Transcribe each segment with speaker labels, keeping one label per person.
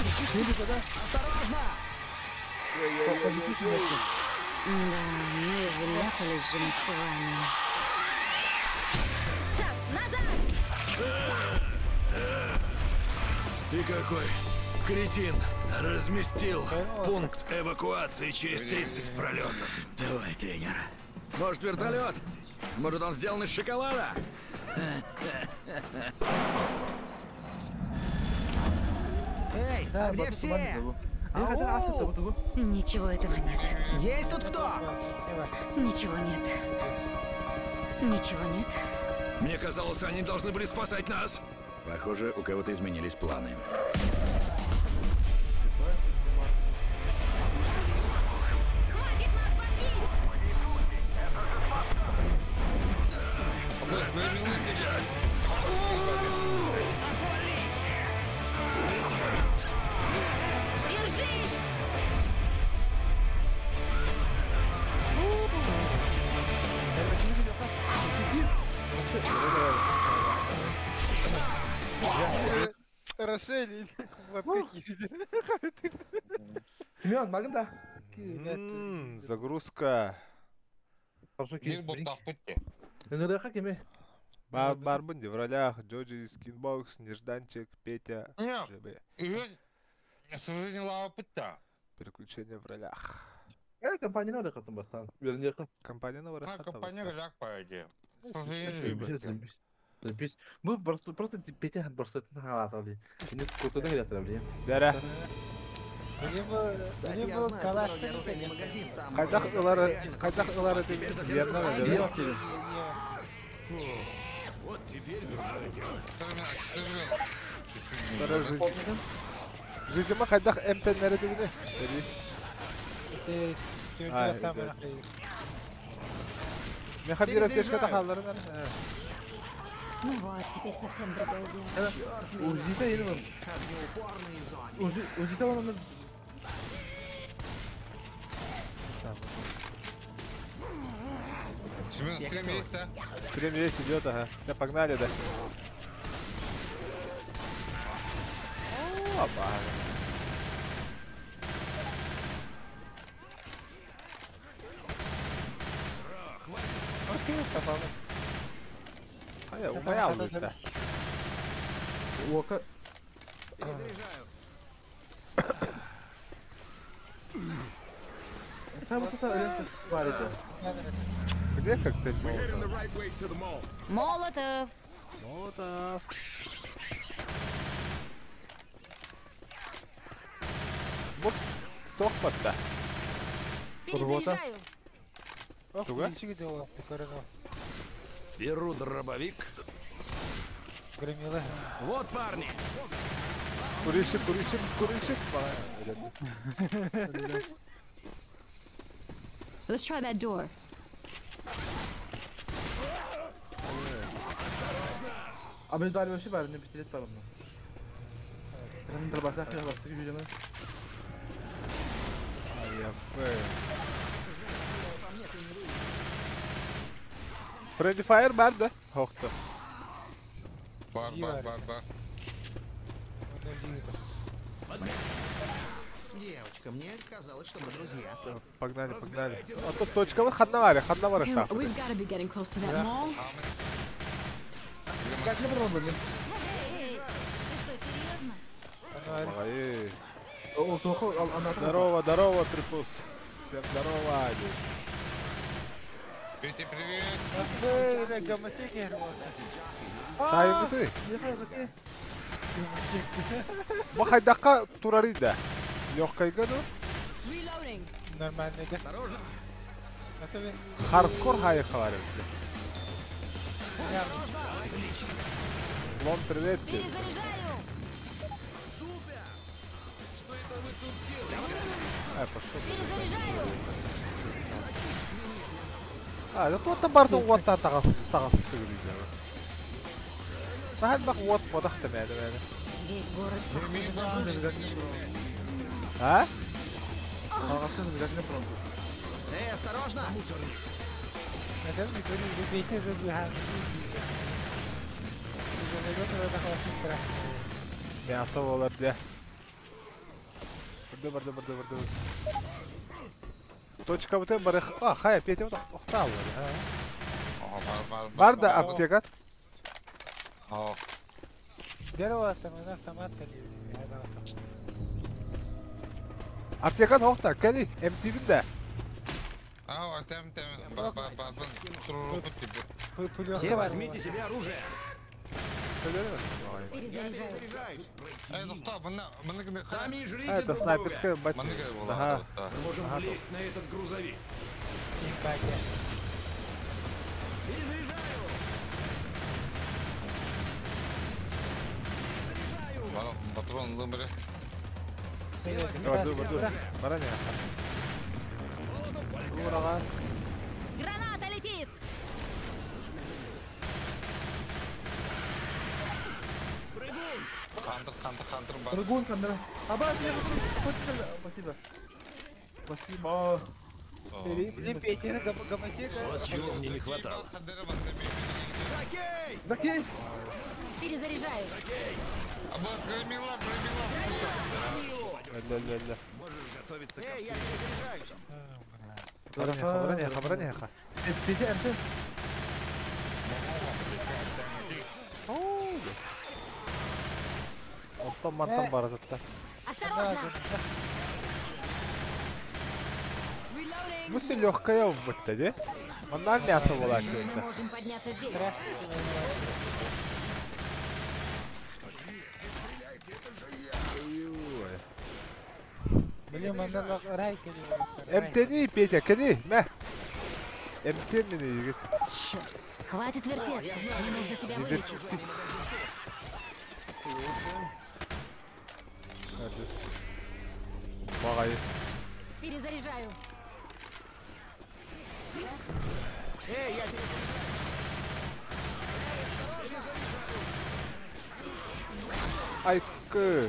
Speaker 1: Осторожно!
Speaker 2: Да, ну и вляпались же мы с вами. Так, назад!
Speaker 3: Ты какой кретин! Разместил пункт эвакуации через 30 пролетов.
Speaker 4: Давай, тренер. Может, вертолет? Может, он сделан из шоколада?
Speaker 1: Эй, а где все? Ау!
Speaker 2: Ничего этого нет.
Speaker 1: Есть тут кто?
Speaker 2: Ничего нет. Ничего нет.
Speaker 3: Мне казалось, они должны были спасать нас.
Speaker 4: Похоже, у кого-то изменились планы.
Speaker 2: Хватит нас бомбить! Держись!
Speaker 5: Рошель,
Speaker 6: Семен, Магда.
Speaker 7: Загрузка. Барбын в ролях Джоджи, Скинбокс, Нежданчик, Петя, ЖБ. Приключения в ролях.
Speaker 6: Компания надо хотим бастан. Вернее,
Speaker 7: Компания на
Speaker 8: Компания ролях по идее.
Speaker 6: Мы просто Петя просто на блин. Не круто да блин.
Speaker 7: Да.
Speaker 1: Кстати, я знаю, по дороге магазин, там...
Speaker 7: Кайдах ылары верно да?
Speaker 3: Вот теперь другое дело.
Speaker 7: Жизнь кайдах МТН дегене. Меха бир аптечка тахалларын.
Speaker 2: Ну вот, теперь совсем другое дело.
Speaker 6: Узита или он? Узита он.
Speaker 8: Стрим есть, да?
Speaker 7: Стрим есть, идет, ага. Да, погнали, да. Опа. А я умоял да.
Speaker 6: Ока.
Speaker 1: Перезаряжаю.
Speaker 6: Там вот это варит.
Speaker 7: Где коктейль Молотов?
Speaker 2: Молотов!
Speaker 7: Молотов! Вот тохпатта.
Speaker 2: Перезаряжаю!
Speaker 7: Туга?
Speaker 3: Беру дробовик. Вот, парни!
Speaker 7: Курильщик, курильщик, курильщик.
Speaker 2: Let's try that door.
Speaker 6: А мне дали вообще бар, мне пистолет бар. Раз дробовик, я вас видимо.
Speaker 7: Фредди Файр бар да? Хохта.
Speaker 8: Бар, бар, бар, бар.
Speaker 1: Девочка, мне казалось, что мы друзья.
Speaker 7: Погнали, погнали. А тут точка вот ханнавари, ханнавари.
Speaker 2: We've got to be getting close to that mall.
Speaker 6: Как не пробовали?
Speaker 2: Эй, ты что, серьезно?
Speaker 7: Здорово, здорово, Трипус. Всем здорово, Ади.
Speaker 8: Петя, привет.
Speaker 7: Сайын ты. Махайдака турарида. Легкая году.
Speaker 5: Нормально, да?
Speaker 7: Хардкор хайхалари. Слон, привет тебе.
Speaker 3: Супер! Что это вы тут делаете?
Speaker 7: А, пошел. А, да тут там вот та тагас тагас говорит. Тахал бак вот подахта мәді мәді.
Speaker 2: Весь город.
Speaker 7: А?
Speaker 1: Эй, осторожно!
Speaker 7: Мясо болар, да. Барды. Точка вот это барых. А, хай, Петя вот охтал. Бар да аптека. Аптека охта, кали, МТВ да.
Speaker 4: Все возьмите себе оружие. Сами жрите.
Speaker 7: Это снайперская батя. Ага.
Speaker 3: Мы можем влезть на этот грузовик.
Speaker 4: Перезаряжаю.
Speaker 8: Патрон лымры.
Speaker 2: Граната летит!
Speaker 8: Хантер, бар.
Speaker 6: Прыгун, Хантер. Аба, спасибо. Спасибо.
Speaker 3: Вот чего мне не хватало.
Speaker 6: Жокей!
Speaker 2: Перезаряжаю.
Speaker 8: Аба, громила, сука.
Speaker 7: Ля-ля-ля.
Speaker 3: Можешь готовиться к
Speaker 1: Эй, я перезаряжаюсь.
Speaker 7: Броня. Оттон-мантан баратытта.
Speaker 2: Осторожно!
Speaker 7: Бу все легкая убытта, де? Манна мясо была
Speaker 2: Мы
Speaker 7: что-то.
Speaker 2: можем подняться здесь.
Speaker 5: Блин, манна райка.
Speaker 7: МТ-ни, Петя, кени, мә. МТ мені.
Speaker 2: Черт, хватит вертеться. Мне нужно тебя
Speaker 7: Не
Speaker 2: вылечить.
Speaker 7: вертись. Багай.
Speaker 2: Перезаряжаю.
Speaker 1: Эй, я
Speaker 7: Ай, к.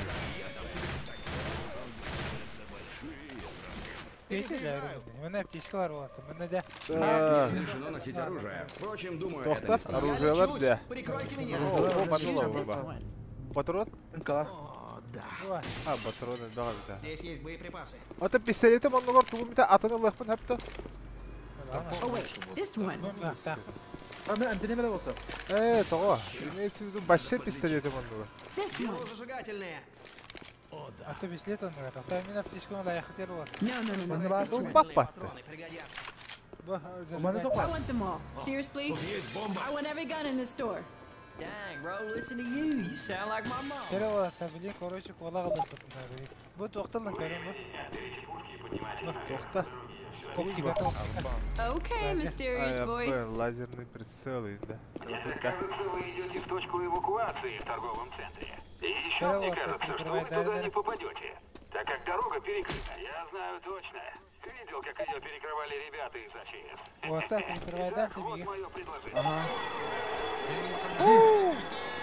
Speaker 4: Разрешено носить оружие. Впрочем, думаю, это
Speaker 7: Тохтар, оружие где?
Speaker 1: Прикройте меня.
Speaker 7: Патрон?
Speaker 1: О, да.
Speaker 7: А, патроны, да, да.
Speaker 1: Здесь есть боеприпасы.
Speaker 7: Это пистолетом он ногар тугумита атаны лехпен хапта.
Speaker 9: This one.
Speaker 7: Того. Имеется в виду большие пистолеты он ногар.
Speaker 9: This one.
Speaker 1: Зажигательные.
Speaker 5: А ты пистолет он ногар. Там меня птичку надо, я хотел вот.
Speaker 9: No, no, no, no. This one.
Speaker 7: Папа.
Speaker 9: I want them all. Seriously? I want every gun in this store.
Speaker 10: Dang, bro, listen to you. You sound like my mom.
Speaker 5: Блин, короче, кола Вот
Speaker 9: Okay, mysterious voice.
Speaker 7: Лазерный прицел, да.
Speaker 3: Кажется, вы идете в точку эвакуации в торговом центре. И еще мне кажется, что вы туда не попадете, так как дорога перекрыта. Я знаю точно. Видел, как ее перекрывали ребята из АЧС.
Speaker 5: Вот так, перекрывай, да,
Speaker 3: Вот мое предложение.
Speaker 7: Ага.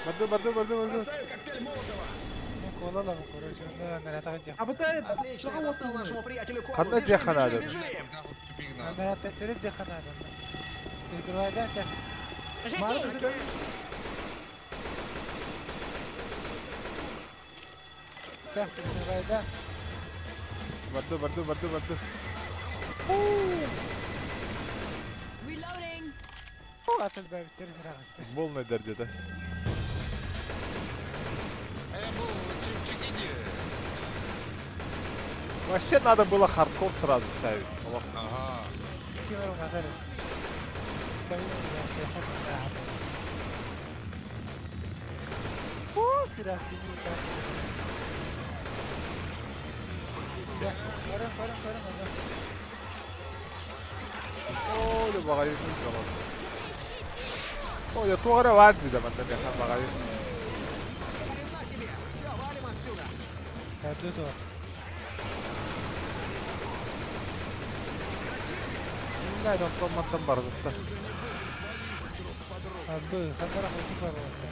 Speaker 7: Барду.
Speaker 3: Бросаю коктейль Молотова.
Speaker 1: Отлично, я достал нашему приятелю колу.
Speaker 7: Ханна
Speaker 1: Бежим, бежим, бежим!
Speaker 2: Жокей!
Speaker 7: Барду.
Speaker 9: Reloading.
Speaker 7: Волны дердета. Вообще надо было хардкор сразу ставить.
Speaker 8: Ага.
Speaker 7: О, да багай. О, я туара варди да манда меха багай.
Speaker 1: Себе. Все, валим отсюда.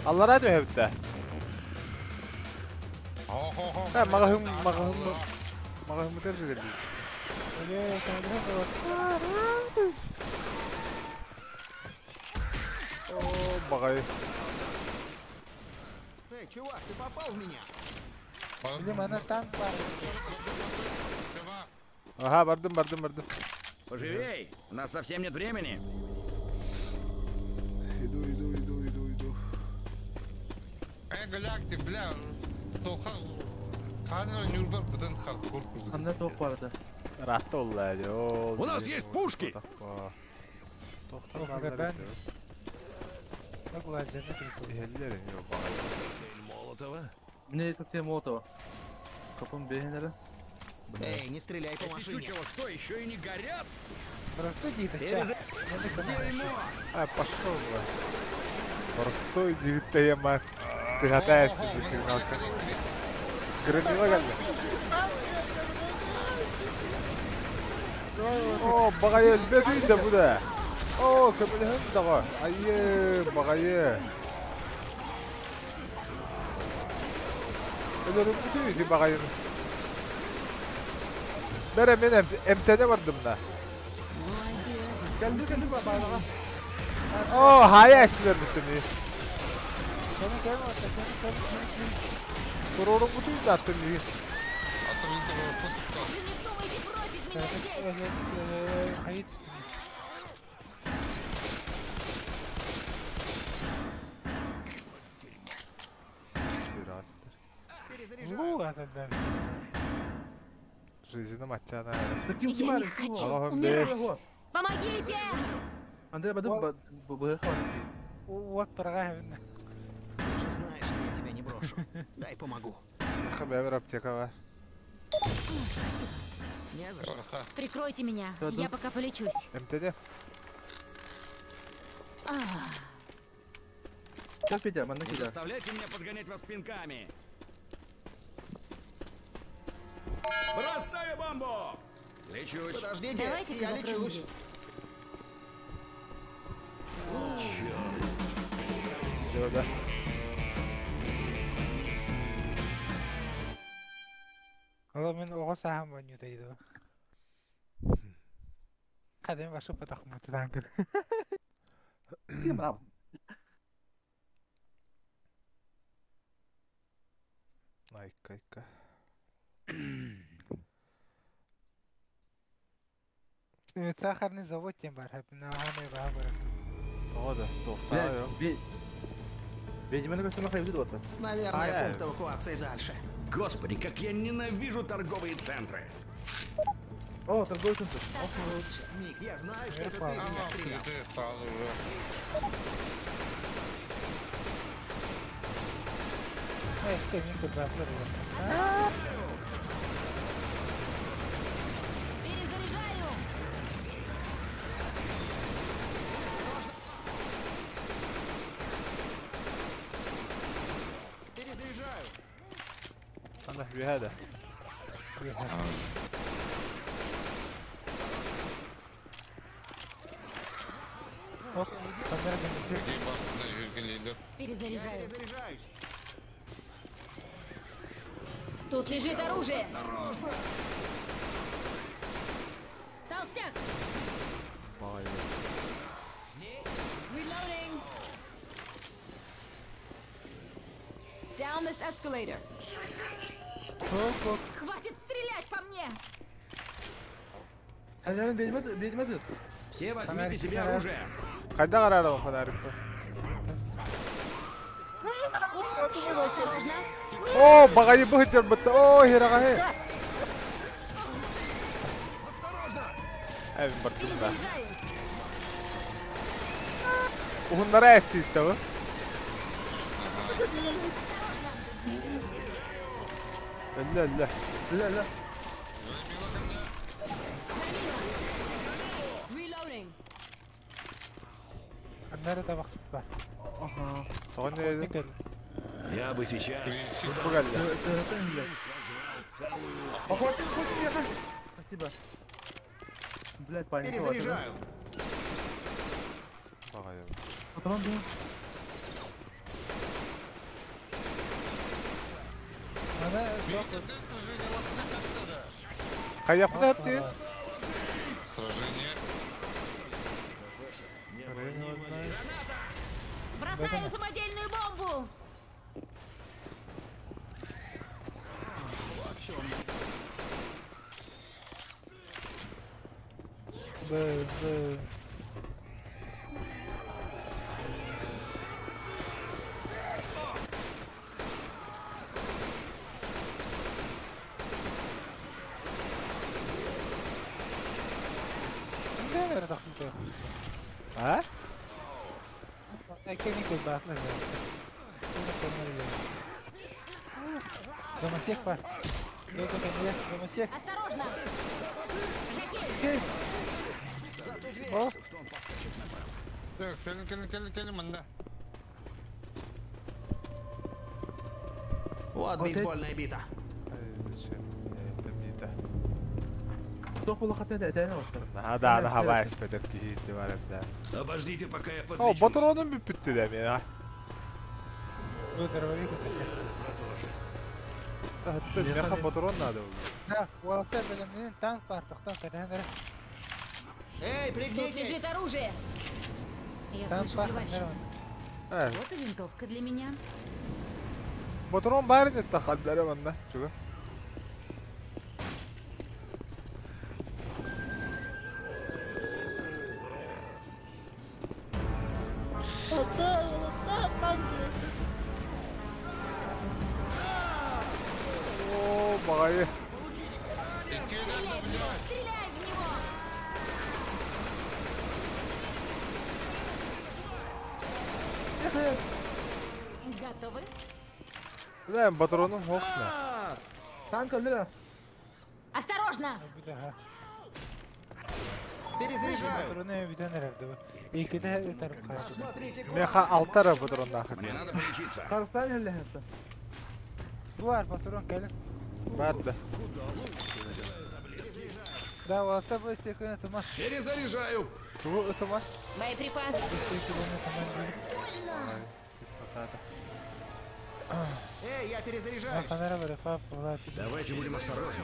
Speaker 7: الله رادو هبته. لا مغهم مترجم لي. О, багай.
Speaker 1: Эй, чувак, ты попал в меня?
Speaker 5: Блин, она танк бар.
Speaker 7: Ага, бардым, бардым, бардым.
Speaker 4: Поживей! У нас совсем нет времени.
Speaker 7: Иду, иду, иду, иду, иду.
Speaker 8: Эй, голяк ты, бля. Тоха. Канал Нюрбер быдан хардкор курдук.
Speaker 6: Ханна тоқ барды.
Speaker 7: Рахта олла,
Speaker 4: У нас есть пушки!
Speaker 3: Молотова?
Speaker 6: Мне совсем Молотова. Капон бейнері.
Speaker 1: Эй, не стреляй по
Speaker 4: Эти
Speaker 1: машине.
Speaker 4: чучела что, еще и не горят?
Speaker 5: Простой дит,
Speaker 7: А, пошел, бля. Простой дит, мать. Ты катаешься до сигналка. Громила галля. О, багайы өлбөт үйдө бу да. О, көмөлөһүн даҕа. Айы, багайы. Өлөрүм бүтүй багайын. Бере мен МТД бардым да.
Speaker 6: Келди келди бабаға.
Speaker 7: О, хая эсилер бүтүнү. Турорум бүтүй да аттым үй.
Speaker 2: Не думайте бросить меня здесь!
Speaker 7: Жизненно матчана.
Speaker 2: Я не хочу умирать! Помогите!
Speaker 6: Андрей, баду б
Speaker 5: Вот прогавин.
Speaker 1: Ты же знаешь, что я тебя не брошу. Дай помогу.
Speaker 7: Хабер аптека бар.
Speaker 1: Не за что.
Speaker 2: Прикройте меня, я пока полечусь.
Speaker 7: МТД.
Speaker 6: Сейчас, Петя, манна
Speaker 4: Не
Speaker 6: кида.
Speaker 4: заставляйте меня подгонять вас пинками. Бросаю бомбу! Лечусь.
Speaker 1: Подождите,
Speaker 2: Давайте-ка
Speaker 1: я
Speaker 2: закроем
Speaker 1: лечусь.
Speaker 2: дверь.
Speaker 7: Все, да.
Speaker 5: Ола мен оға саһам ойнута иду. Кадем башы патах мутанкыр.
Speaker 7: Айка, айка.
Speaker 5: Сахарный завод тем бар, на хаме бар.
Speaker 7: Тоғда, тоқта,
Speaker 6: Ведьманы көстөрмө хайбы деп атат.
Speaker 1: Наверное, пункт эвакуации дальше.
Speaker 4: Господи, как я ненавижу торговые центры.
Speaker 6: О, торговый центр.
Speaker 2: Так лучше.
Speaker 1: Мик, я знаю, что это ты меня стрелял.
Speaker 8: Ты сразу же.
Speaker 5: Эх, ты мне куда
Speaker 2: Перезаряжаю!
Speaker 1: Перезаряжаю.
Speaker 7: Ана, бүйәді.
Speaker 2: Перезаряжаю.
Speaker 1: Перезаряжаюсь.
Speaker 2: Тут лежит оружие! Толстяк!
Speaker 9: Reloading. Down this escalator.
Speaker 2: Хватит стрелять по мне!
Speaker 4: Все возьмите себе оружие.
Speaker 7: Қайда қарады фонарик?
Speaker 2: Осторожно!
Speaker 7: О, бағайы бұхы жар бітті. О, хераға хе. Әбін бардым да.
Speaker 2: Перезаряжаю!
Speaker 7: Ухындара әсейді бұл. Әлі, әлі.
Speaker 6: Әлі, әлі.
Speaker 9: Reloading.
Speaker 5: Аннары да бақсып бар.
Speaker 6: Ага.
Speaker 7: Соған не еді?
Speaker 4: Я бы сейчас
Speaker 7: Бұл әлі.
Speaker 4: сожрал целую...
Speaker 6: Охватил, хватит, Спасибо. Блядь, паника.
Speaker 1: Перезаряжаю.
Speaker 7: Бағайы.
Speaker 6: Патрон был.
Speaker 5: Ана
Speaker 7: Қай жақта әптен?
Speaker 8: Сражение.
Speaker 2: Бросаю самодельную бомбу!
Speaker 5: Б, Б.
Speaker 7: А?
Speaker 5: Домосек пар. Домосек.
Speaker 2: Осторожно! Жакель!
Speaker 5: О!
Speaker 8: Так, кэлин, кэлин, кэлин, манна.
Speaker 1: Вот бейсбольная бита.
Speaker 7: Зачем мне эта бита?
Speaker 6: Да,
Speaker 7: да, хавай спетет кихити варят, да.
Speaker 3: Обождите, пока я
Speaker 7: О,
Speaker 3: подлечусь.
Speaker 7: патроном би питти меня. Да, ты меха патрон надо.
Speaker 5: Да, вот это мне танк партахтан, когда
Speaker 1: Эй,
Speaker 2: Тут
Speaker 1: пригнитесь!
Speaker 2: лежит оружие! Я
Speaker 5: Там
Speaker 2: слышу
Speaker 5: пахнет,
Speaker 2: плевальщицу. Вот и винтовка для меня.
Speaker 7: Патрон барин это хаддара манна. Чугас. О, багай.
Speaker 2: Стреляй в него! Стреляй в него! Готовы?
Speaker 7: Да, патроном хохна.
Speaker 6: Танк өлдүрэ.
Speaker 2: Осторожно!
Speaker 1: Перезаряжаю. Посмотрите,
Speaker 7: Меха алтара патрон нахуй.
Speaker 4: Мне надо полечиться.
Speaker 6: Харыстан эллэхэтэ.
Speaker 5: Буар патрон кэлин.
Speaker 7: Бар да.
Speaker 5: Да, вот это будет секунда тума.
Speaker 4: Перезаряжаю.
Speaker 7: Ту тума.
Speaker 2: Боеприпас.
Speaker 7: Кислота.
Speaker 1: Эй, я перезаряжаюсь.
Speaker 4: Давайте будем осторожны.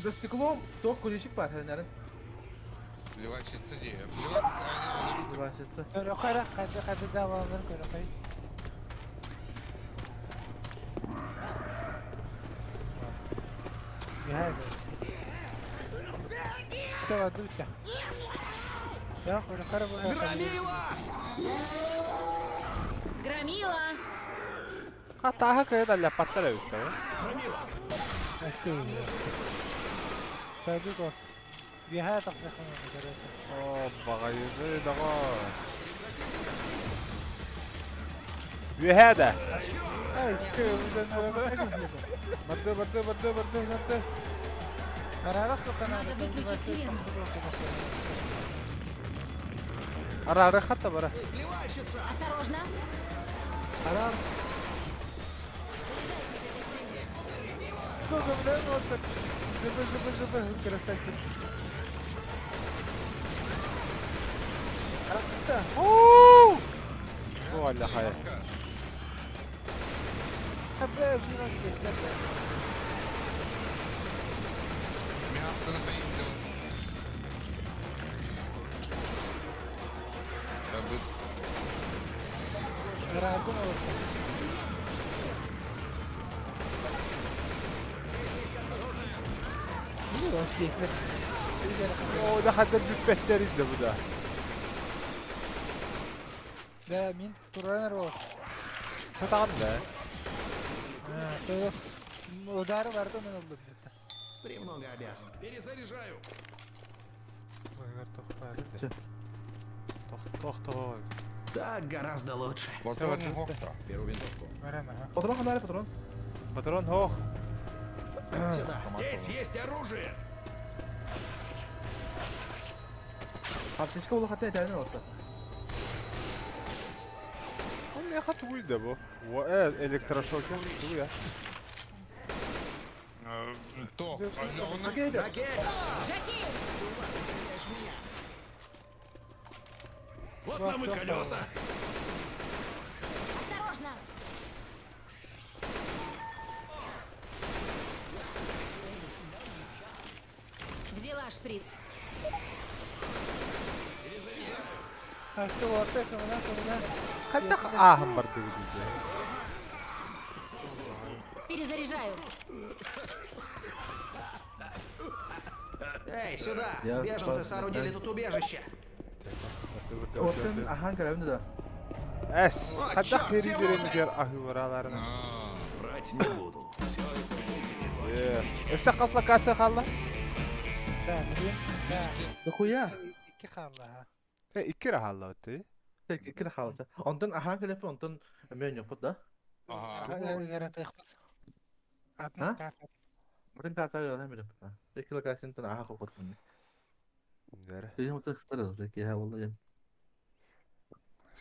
Speaker 6: За стеклом то куличик бар, наверное.
Speaker 8: Плевательница не.
Speaker 6: Плевательница.
Speaker 1: Громила!
Speaker 2: Громила!
Speaker 7: Хатаха кайда ля паттара үттэ. О, багайны дага. Вехада. Барды, барды, барды, барды, барды.
Speaker 2: Надо выключить сирену.
Speaker 7: Ара, ара, хата бара.
Speaker 2: Осторожно!
Speaker 6: Арар.
Speaker 5: Красавчик.
Speaker 7: О, Аллах, хай. О, да хата бүппэттерин да бу да.
Speaker 5: Да, мин туранар бол.
Speaker 7: Хатаган да.
Speaker 5: Удары бар да мен олдум.
Speaker 1: Премного обязан.
Speaker 4: Перезаряжаю.
Speaker 7: Тох, тох, тох.
Speaker 1: Так гораздо лучше.
Speaker 8: Патрон хохта.
Speaker 4: Беру винтовку.
Speaker 6: Патрон ханары, патрон.
Speaker 7: Патрон хох.
Speaker 1: Сюда.
Speaker 4: Здесь есть оружие.
Speaker 6: Аптечка улахата этэ отта.
Speaker 7: Он меха тугуй да бу. О, электрошокер тугуй.
Speaker 8: То,
Speaker 2: Жакель!
Speaker 4: Вот нам и колеса.
Speaker 2: Осторожно! Взяла шприц.
Speaker 5: А что, вот это, у нас, у нас.
Speaker 7: Хатах ахам барды диде.
Speaker 2: Перезаряжаю.
Speaker 1: Эй, сюда! Беженцы соорудили тут убежище.
Speaker 7: Эс, хайдах кириндеринигер аһыыраларын.
Speaker 4: Брать не буду. Все это выглядит
Speaker 7: Э, өссө хас локация хаалла?
Speaker 5: Да, блин, да.
Speaker 6: Дохуя?
Speaker 5: Икки хаалла.
Speaker 7: Э, икки эрэ хаалла бит.
Speaker 6: Икки эрэ хаалла. Онтон аһаан кэлэппин, онтон эмиэ оонньуохпут да?
Speaker 5: Ага.
Speaker 6: А? Атын карта ыаран билэппит. Икки локацияттан аһа хоппут.
Speaker 7: Дэр.
Speaker 6: Билим утак сытар уже киһи буолла диэн.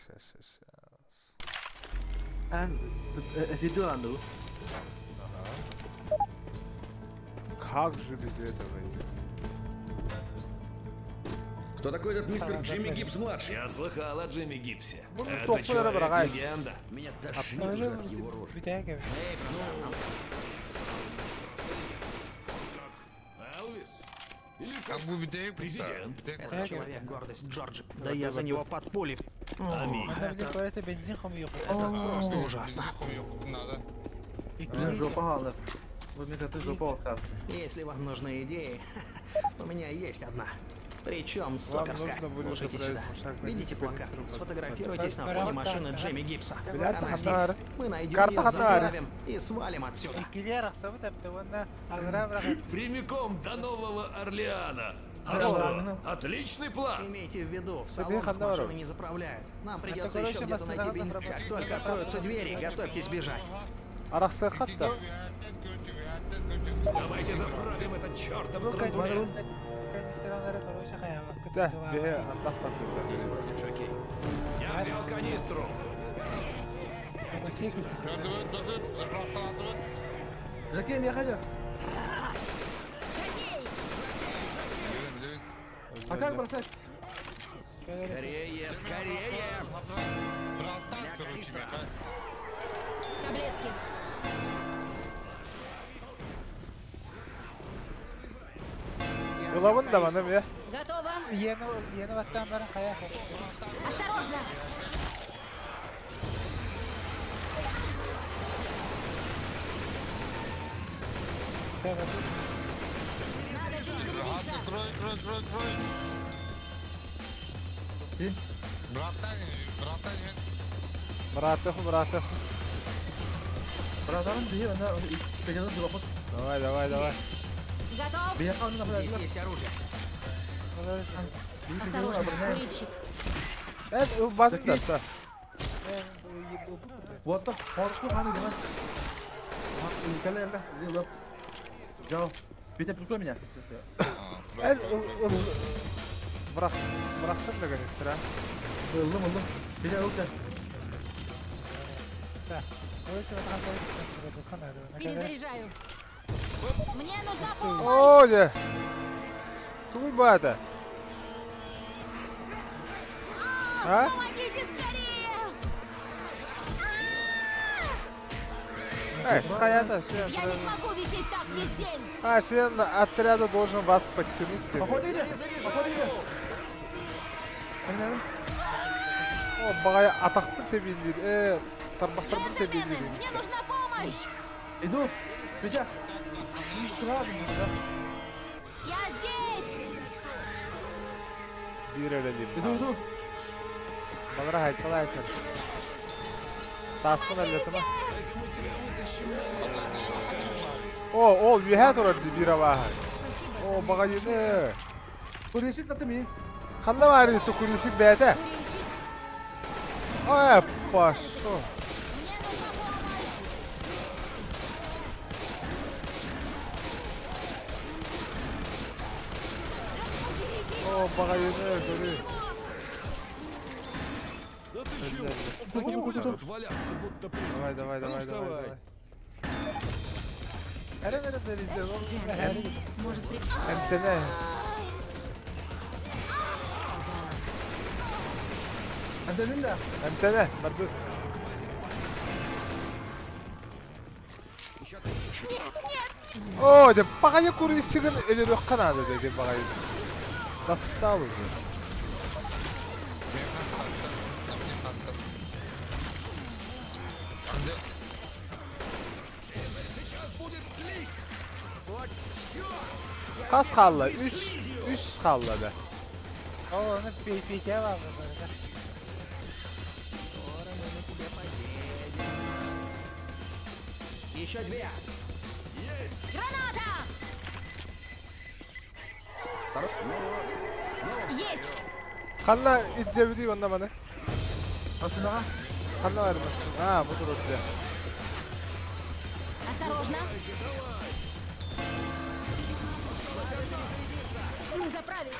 Speaker 7: Щас, щас, щас.
Speaker 6: Эн видео анды.
Speaker 7: Ага. Как же без этого?
Speaker 4: Кто такой этот мистер Джимми Гибс-младший? Я слыхал о Джимми Гибсе.
Speaker 7: Ну,
Speaker 4: Это
Speaker 7: тохтор
Speaker 4: человек
Speaker 7: брагайс.
Speaker 4: легенда. Меня тошнит уже от его рожи. Элвис? Или
Speaker 8: Как бы битей
Speaker 4: Президент.
Speaker 1: Этот человек гордость Джорджи. Да я за него под пули.
Speaker 4: Аминь.
Speaker 5: Это бензин хомьёк.
Speaker 1: Это просто ужасно.
Speaker 8: Надо.
Speaker 6: Блин, жопа хаалла. Вы мне ты жопа отказ.
Speaker 1: Если вам нужны идеи, у меня есть одна. Причем суперская.
Speaker 7: нужно будет
Speaker 1: Слушайте
Speaker 7: заправить
Speaker 1: сюда.
Speaker 7: мушак на
Speaker 1: Видите
Speaker 7: канистру
Speaker 1: плакат?
Speaker 7: под-
Speaker 1: Сфотографируйтесь на фоне машины Джимми Гибса.
Speaker 7: Блядь,
Speaker 1: Она здесь.
Speaker 7: хатар.
Speaker 1: Мы найдем
Speaker 7: Карта
Speaker 1: ее,
Speaker 7: хатар.
Speaker 1: заправим и свалим отсюда.
Speaker 4: Прямиком до Нового Орлеана. А
Speaker 6: Да,
Speaker 4: что?
Speaker 6: ладно.
Speaker 4: Отличный план.
Speaker 1: Имейте в виду, в
Speaker 7: Тебе
Speaker 1: салонах
Speaker 7: хатару.
Speaker 1: машины не заправляют. Нам придется
Speaker 5: короче,
Speaker 1: еще где-то
Speaker 5: машина
Speaker 1: найти бензин.
Speaker 5: заправляют.
Speaker 1: Как только откроются двери, готовьтесь бежать.
Speaker 7: Арахса хатта.
Speaker 4: Давайте заправим этот чертов драндулет.
Speaker 7: Да, бе, антах
Speaker 4: Здесь бродит жокей. Я взял канистру.
Speaker 6: Жакей, я хотел.
Speaker 2: Жокей!
Speaker 6: А как бросать?
Speaker 4: Скорее, скорее.
Speaker 2: Таблетки.
Speaker 1: Я взял
Speaker 7: Улабын да
Speaker 1: канистру.
Speaker 7: маны бе.
Speaker 2: Готово. Осторожно! Надо перезарядиться.
Speaker 8: Крой, крой, крой, крой.
Speaker 6: Ти?
Speaker 8: Братан, братан.
Speaker 7: Братых, братых.
Speaker 6: Братан, бии, она пегадын жопа.
Speaker 7: Давай, давай, давай.
Speaker 2: Готов?
Speaker 6: Бии, она
Speaker 1: Здесь есть оружие.
Speaker 2: Осторожно, курильщик.
Speaker 7: Э, убатын да, да.
Speaker 6: Вот так, хорошо, ханы, да. Жау. Петя, прикрой меня.
Speaker 7: Э, Брах, брахтын да канистра.
Speaker 6: Ыллым, ыллым. Петя, рука.
Speaker 2: Перезаряжаю. Мне нужна помощь!
Speaker 7: О, не. Туй бата. А?
Speaker 2: Помогите скорее!
Speaker 7: Э, схаята, все.
Speaker 2: Я не смогу висеть так весь день!
Speaker 7: А, член отряда должен вас подтянуть. теперь.
Speaker 6: Походили, походили. Понятно?
Speaker 7: О, багай атақпын тебелдер. Э, тарбақтарбын
Speaker 2: Джентльмены,
Speaker 7: тебелдер.
Speaker 2: мне нужна помощь!
Speaker 6: Иду. Петя.
Speaker 2: Я здесь!
Speaker 7: Бир эле
Speaker 6: Иду, иду.
Speaker 7: Балара хайткалайсың. Таспын әллетіма. О, ол үйе турар ди бир абаха. О, багайыны.
Speaker 6: Курильщик на ты
Speaker 7: Қанда бар ди курильщик бәті. Ой, пошел.
Speaker 2: Мне нужна помощь!
Speaker 7: О, багайыны, көрі.
Speaker 4: Да ты чего? Так и будешь тут валяться, будто при
Speaker 7: Давай, давай,
Speaker 4: А ну,
Speaker 7: давай, давай,
Speaker 4: вставай.
Speaker 7: давай.
Speaker 2: Джем, может, при...
Speaker 7: Эмтене.
Speaker 6: Антонин да.
Speaker 7: Эмтене, бардыр. О, де багайы курильщигин өлөрүк канады деди багайы. Достал уже. Хас хаалла? Үс, үс хаалла да.
Speaker 5: Ол ону Петя бар да.
Speaker 1: Скоро мы на тебе поедем. Еще две.
Speaker 2: Граната! Есть!
Speaker 7: Ханна иджебити онна маны.
Speaker 6: Асынаға.
Speaker 7: Ханна бармасын. А, бу турат.
Speaker 2: Осторожно! Ну, заправить!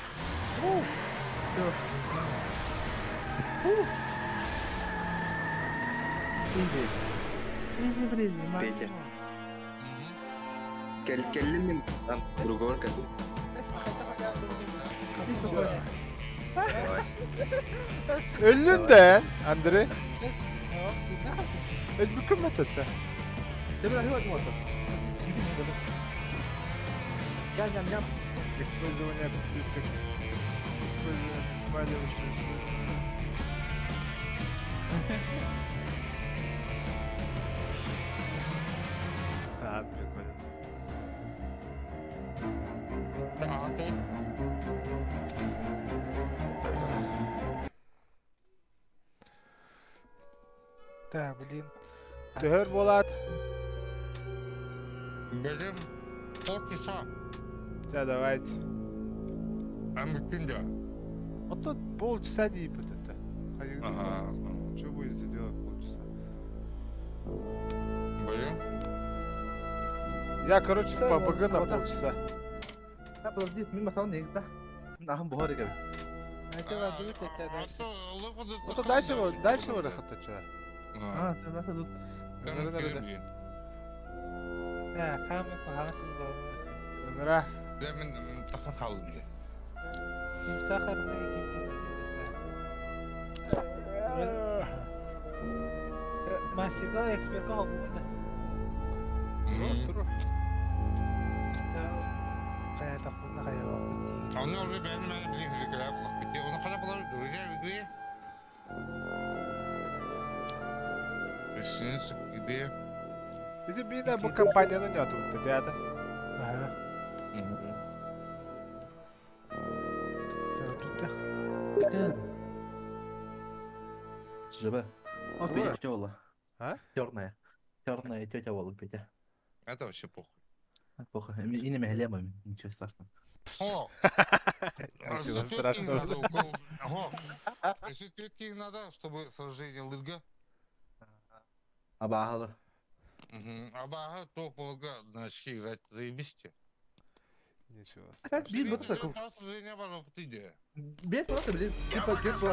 Speaker 6: Изи. Изи бризи.
Speaker 11: Петя. Кел мен там другого кел.
Speaker 7: Өллүн да, Андрей. Өлбүкүм мәтетте. Использование птичек. Использование спаливающего. Да, прикольно.
Speaker 8: А, тут.
Speaker 5: Да, блин.
Speaker 7: Төхөр болат.
Speaker 8: Блин, полчаса.
Speaker 7: Все, давайте.
Speaker 8: А мы кинда.
Speaker 7: Вот тут полчаса дейп это.
Speaker 8: Ага.
Speaker 7: Что будете делать полчаса?
Speaker 8: Блин.
Speaker 7: Я, короче, в ПБГ на полчаса.
Speaker 6: Да, подожди, мимо сам не да. Нахам бухар гел.
Speaker 7: Вот тут дальше, дальше выход, что?
Speaker 6: А, ты нас тут.
Speaker 5: Да, хамы кухана тулда.
Speaker 7: Нра.
Speaker 8: Да, мен тасан қалдым де.
Speaker 5: Ким сахарный, ким темный. Масига эксперт хогунда.
Speaker 8: А у уже бәрін мәні білген хүлекелер бұлақ бітте. Оны қада бұлар друзья в игре. Присоединиться к игре.
Speaker 7: Если бы бу компанияны не отут, дядя.
Speaker 5: Ага.
Speaker 6: ЖБ. Вот Петя тёла.
Speaker 7: А?
Speaker 6: Черная. Черная тетя была Петя.
Speaker 8: Это вообще похуй.
Speaker 6: Похуй. И не меглема, ничего страшного.
Speaker 8: О!
Speaker 7: Ничего страшного.
Speaker 8: Если тетки надо, чтобы сражение лыга.
Speaker 6: Абахала.
Speaker 8: Абаха, то полга на очки играть заебись.
Speaker 7: Ничего
Speaker 6: страшного. Без просто, блин, типа, типа, типа,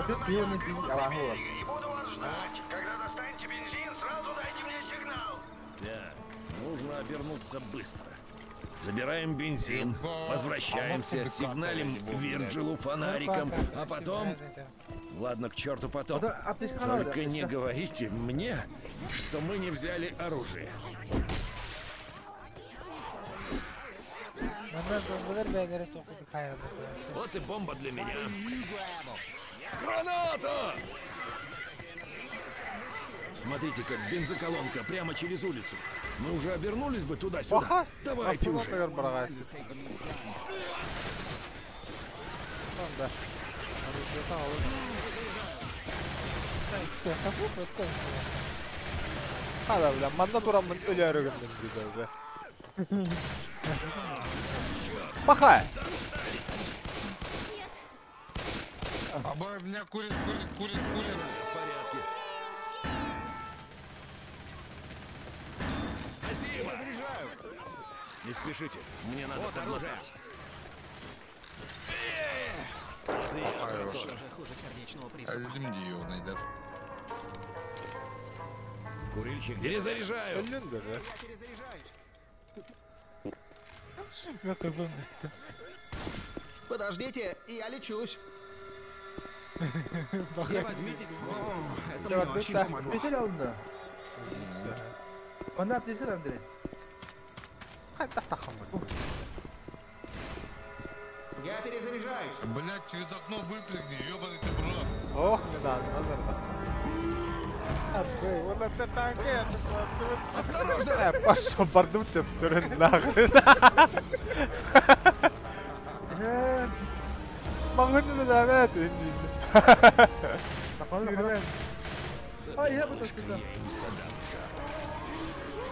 Speaker 6: абахала.
Speaker 3: Не буду вас ждать. Когда достанете бензин, сразу дайте мне сигнал.
Speaker 4: Так, нужно обернуться быстро. Забираем бензин, возвращаемся, сигналим Вирджилу фонариком, а потом... Ладно, к черту потом. Только не говорите мне, что мы не взяли оружие. Вот и бомба для меня. Граната! Смотрите, как бензоколонка прямо через улицу. Мы уже обернулись бы туда-сюда. Давайте уже.
Speaker 7: Хада, бля, манна турамын өләрігімден дейді уже. Пахай!
Speaker 8: Абай, меня курит, курит, курит, курит.
Speaker 4: В порядке. Спасибо! Не спешите, мне надо вот подлататься.
Speaker 8: Хорошо.
Speaker 4: Курильщик, перезаряжаю.
Speaker 1: Подождите, я лечусь. Возьмите. Это мне очень помогло. Я перезаряжаюсь.
Speaker 8: Блять, через окно выпрыгни, ёбаный ты в рот.
Speaker 7: Ох, не надо, надо.
Speaker 4: Осторожно!
Speaker 7: Пошел, бардым ты, нахрен. Магазин да это.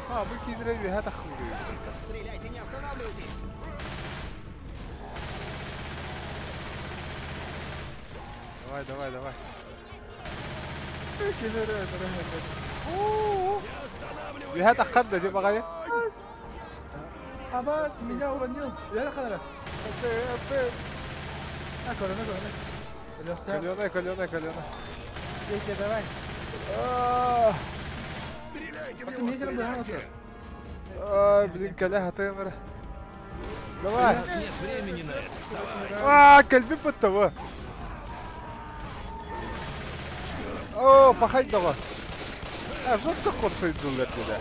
Speaker 7: А, вы кидали, это хуй.
Speaker 1: Стреляйте, не останавливайтесь.
Speaker 7: Давай, давай, давай. هذا خدة دي بغاية.
Speaker 6: Аббас, меня уронил. Я хана.
Speaker 7: Каленая, каленая, каленая.
Speaker 5: Петя, давай.
Speaker 4: Стреляйте в него, стреляйте.
Speaker 7: А, блин, коляха, ты умер. Давай.
Speaker 4: У нас нет времени на это. Вставай.
Speaker 7: А, кальби под того. О, пахать давай. А, жестко ход сойду для тебя.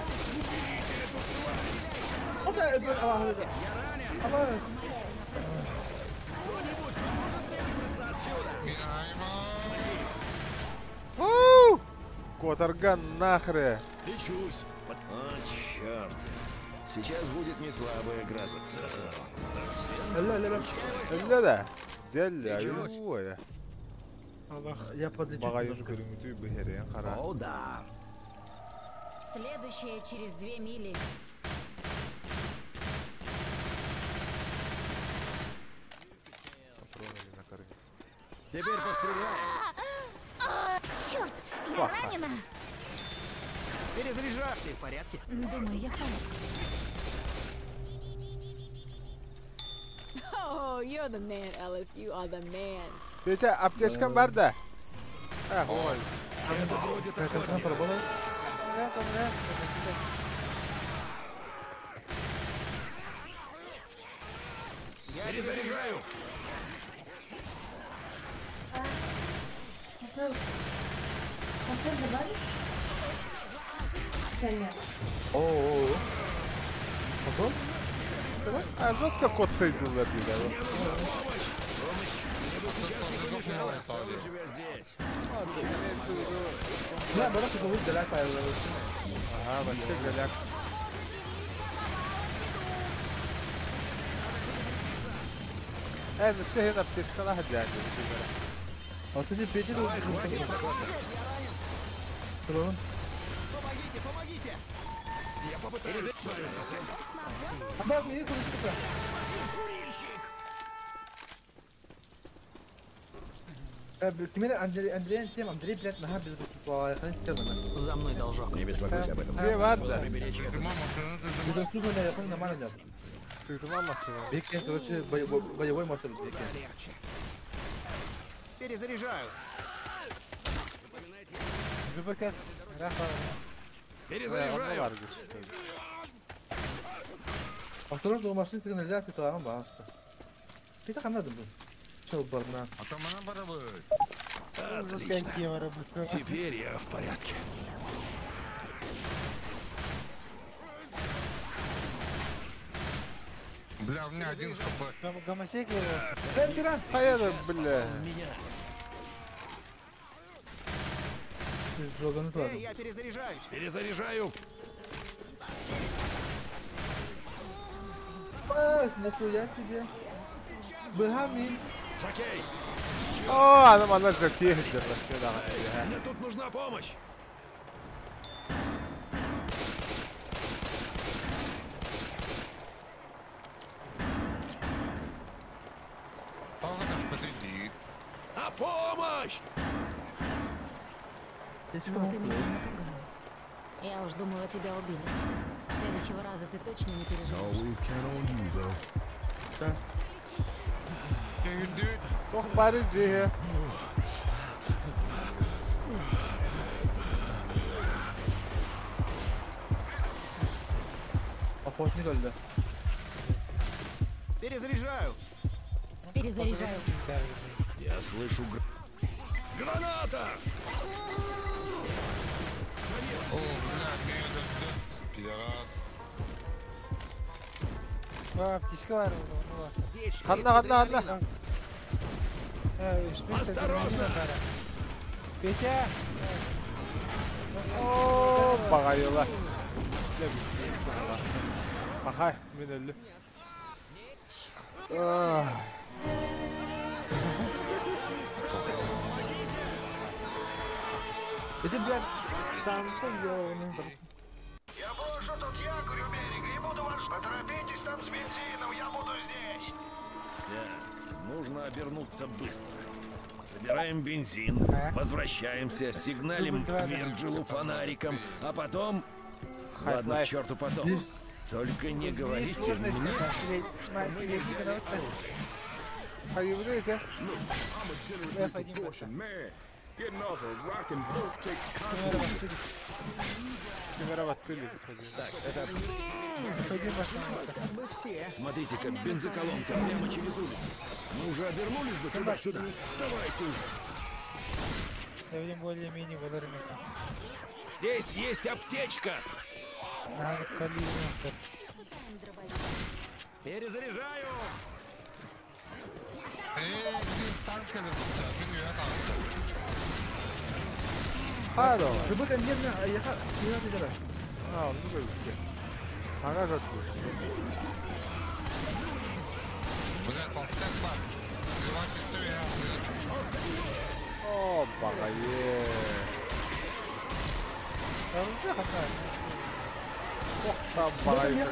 Speaker 7: Которган нахрен.
Speaker 4: Лечусь. О, черт. Сейчас будет не слабая гроза. Совсем.
Speaker 7: Да. Деля.
Speaker 6: Я подлечу.
Speaker 4: О, да.
Speaker 2: Следующая через 2 мили.
Speaker 4: Теперь постреляем.
Speaker 2: Черт, я ранена.
Speaker 1: Перезаряжай. Ты в порядке?
Speaker 2: Думаю, я в порядке.
Speaker 9: Oh, you're the man, Ellis. You are the man.
Speaker 7: Петя, аптечка барда. А, ой.
Speaker 4: Это будет охотник.
Speaker 1: Я
Speaker 4: перезаряжаю.
Speaker 6: О-о-о.
Speaker 7: А жестко кот сойдил для тебя.
Speaker 6: Да, барак это будет голяк.
Speaker 7: Ага, вообще голяк. Ну все, на птичка на гадяне.
Speaker 6: А ты Петя должен.
Speaker 1: Помогите, помогите!
Speaker 4: Я попытаюсь справиться с этим.
Speaker 6: Аббас, мне курильщик. Андрей, тем, Андрей, блядь, нога без.
Speaker 1: За мной должок.
Speaker 4: Не беспокойся об этом.
Speaker 7: Где варда?
Speaker 6: Недоступно, я помню, нормально идет.
Speaker 7: Ты мама сына.
Speaker 6: Бекен, короче, боевой мастер.
Speaker 1: Легче. Перезаряжаю.
Speaker 4: Перезаряжаю.
Speaker 6: Осторожно, у машины сигнализации, то она баста. Ты так надо был. Чё, барна?
Speaker 8: А там она барабы.
Speaker 4: Отлично. Теперь я в порядке.
Speaker 8: Бля, у меня 1 хп.
Speaker 5: Там гомосеки.
Speaker 7: Поеду, бля.
Speaker 1: Эй, я перезаряжаюсь.
Speaker 4: Перезаряжаю.
Speaker 6: Пас, нахуя тебе? Бегами.
Speaker 4: Жокей.
Speaker 7: О, она она жокей.
Speaker 4: Мне тут нужна помощь. На помощь!
Speaker 2: Ну ты меня напугал. Я уж думала, тебя убили. Следующего раза ты точно не переживешь.
Speaker 7: Ох, парень, же.
Speaker 6: Охотник, да.
Speaker 1: Перезаряжаю.
Speaker 2: Перезаряжаю.
Speaker 4: Я слышу граната!
Speaker 8: О, бля, пидорас.
Speaker 7: Одна, одна, одна.
Speaker 4: Осторожно!
Speaker 5: Петя!
Speaker 7: О, багайла. Махай, мен өлдү.
Speaker 6: Это, блядь, танк, ёбаный.
Speaker 3: Я брошу тут якорь у берега и буду вас... Поторопитесь там с бензином, я буду здесь.
Speaker 4: Да, нужно обернуться быстро. Забираем бензин, возвращаемся, сигналим Вирджилу фонариком, а потом... Ладно, к черту потом. Только не говорите мне, что мы не взяли оружие. Так, это... Смотрите-ка, бензоколонка прямо через улицу. Мы уже обернулись бы туда-сюда. Давайте уже. Здесь есть аптечка. Перезаряжаю.
Speaker 7: О, багае. Там багае.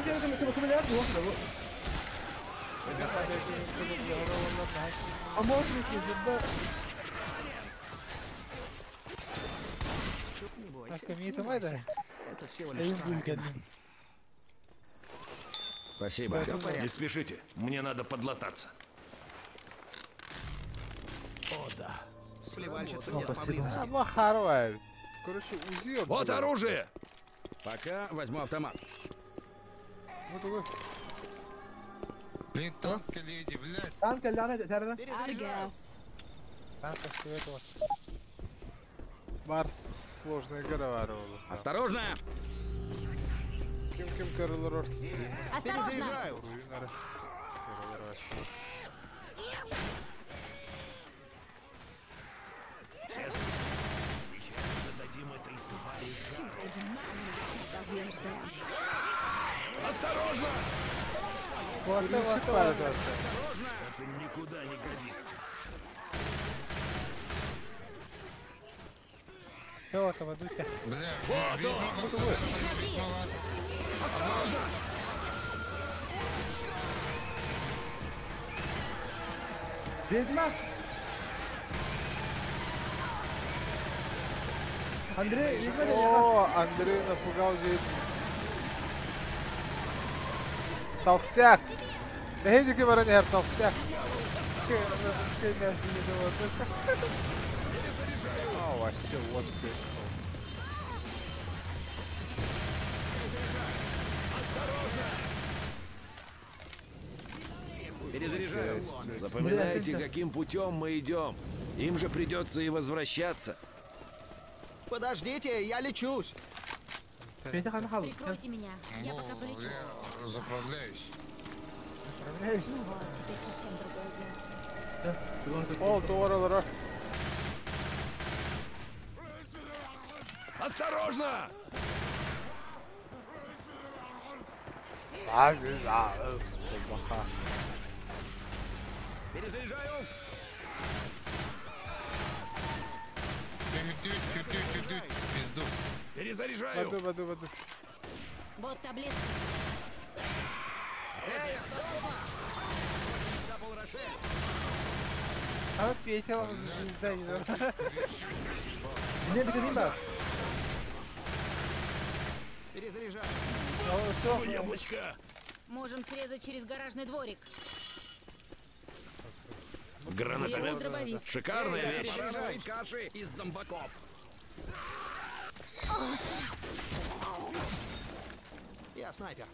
Speaker 1: Не бойся, не бойся. Это всего лишь царапина.
Speaker 4: Спасибо. Не спешите, мне надо подлататься. О, да.
Speaker 1: Сливальщица где-то поблизости.
Speaker 7: Короче, УЗИ.
Speaker 4: Вот оружие! Пока возьму автомат.
Speaker 8: Блин, танк леди, блядь.
Speaker 6: Танк, блядь.
Speaker 7: Марс сложная игра.
Speaker 4: Осторожно!
Speaker 7: Ким Ким
Speaker 2: Осторожно!
Speaker 4: Сейчас зададим этой твари жару. Осторожно! Осторожно! Это никуда не годится. Вот он! Осторожно!
Speaker 6: Ведьма! Андрей,
Speaker 7: о, Андрей напугал ведьму. Толстяк! Эй, баронер, толстяк! А, вообще, вот здесь.
Speaker 4: Перезаряжаю. Запоминайте, каким путем мы идем. Им же придется и возвращаться.
Speaker 1: Подождите, я лечусь.
Speaker 2: Прикройте меня, я пока полечусь.
Speaker 8: Я заправляюсь.
Speaker 2: Ну вот, теперь совсем другое дело.
Speaker 7: О, здорово.
Speaker 4: Осторожно! Перезаряжаю!
Speaker 8: Пизду.
Speaker 4: Перезаряжаю!
Speaker 7: Воду, воду, воду.
Speaker 2: Вот таблетка.
Speaker 1: Эй, осторожно!
Speaker 5: А Петя,
Speaker 1: Перезаряжаю.
Speaker 4: Яблочко.
Speaker 2: Можем срезать через гаражный дворик.
Speaker 4: Гранатомет. Шикарная вещь.
Speaker 10: Каши из зомбаков.
Speaker 1: Я снайпер.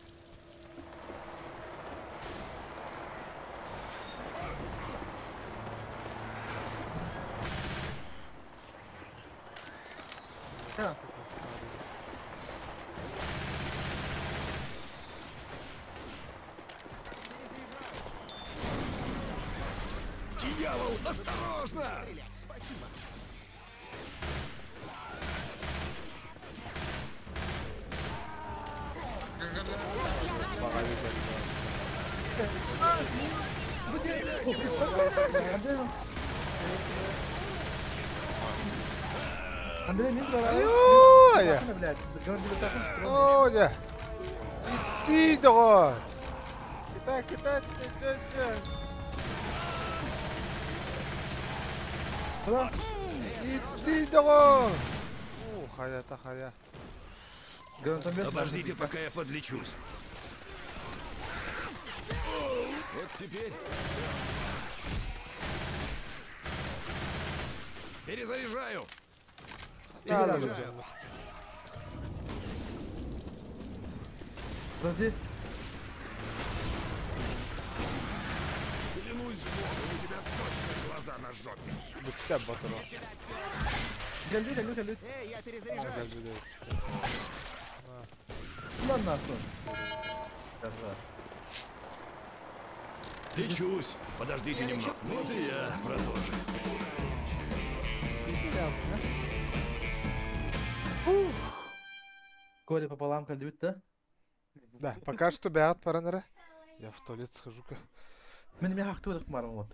Speaker 4: Дьявол, осторожно!
Speaker 1: Спасибо.
Speaker 6: Андрей, мен
Speaker 7: Ой! Ой! Иди, догор! Китай, китай, китай, китай. Иди, догор! О, хая-то хая.
Speaker 4: Обождите, пока я подлечусь. Вот теперь. Перезаряжаю.
Speaker 7: Перезаряжаю.
Speaker 6: Подожди.
Speaker 4: Клянусь богом, у тебя точно глаза на жопе.
Speaker 1: Эй, я перезаряжаю.
Speaker 6: Ладно,
Speaker 4: Лечусь. Подождите немного. Вот и я продолжу.
Speaker 6: Коля пополам кальдют, да?
Speaker 7: Да, пока что беат паранера. Я в туалет схожу-ка.
Speaker 6: Мен хахты выдох марам вот.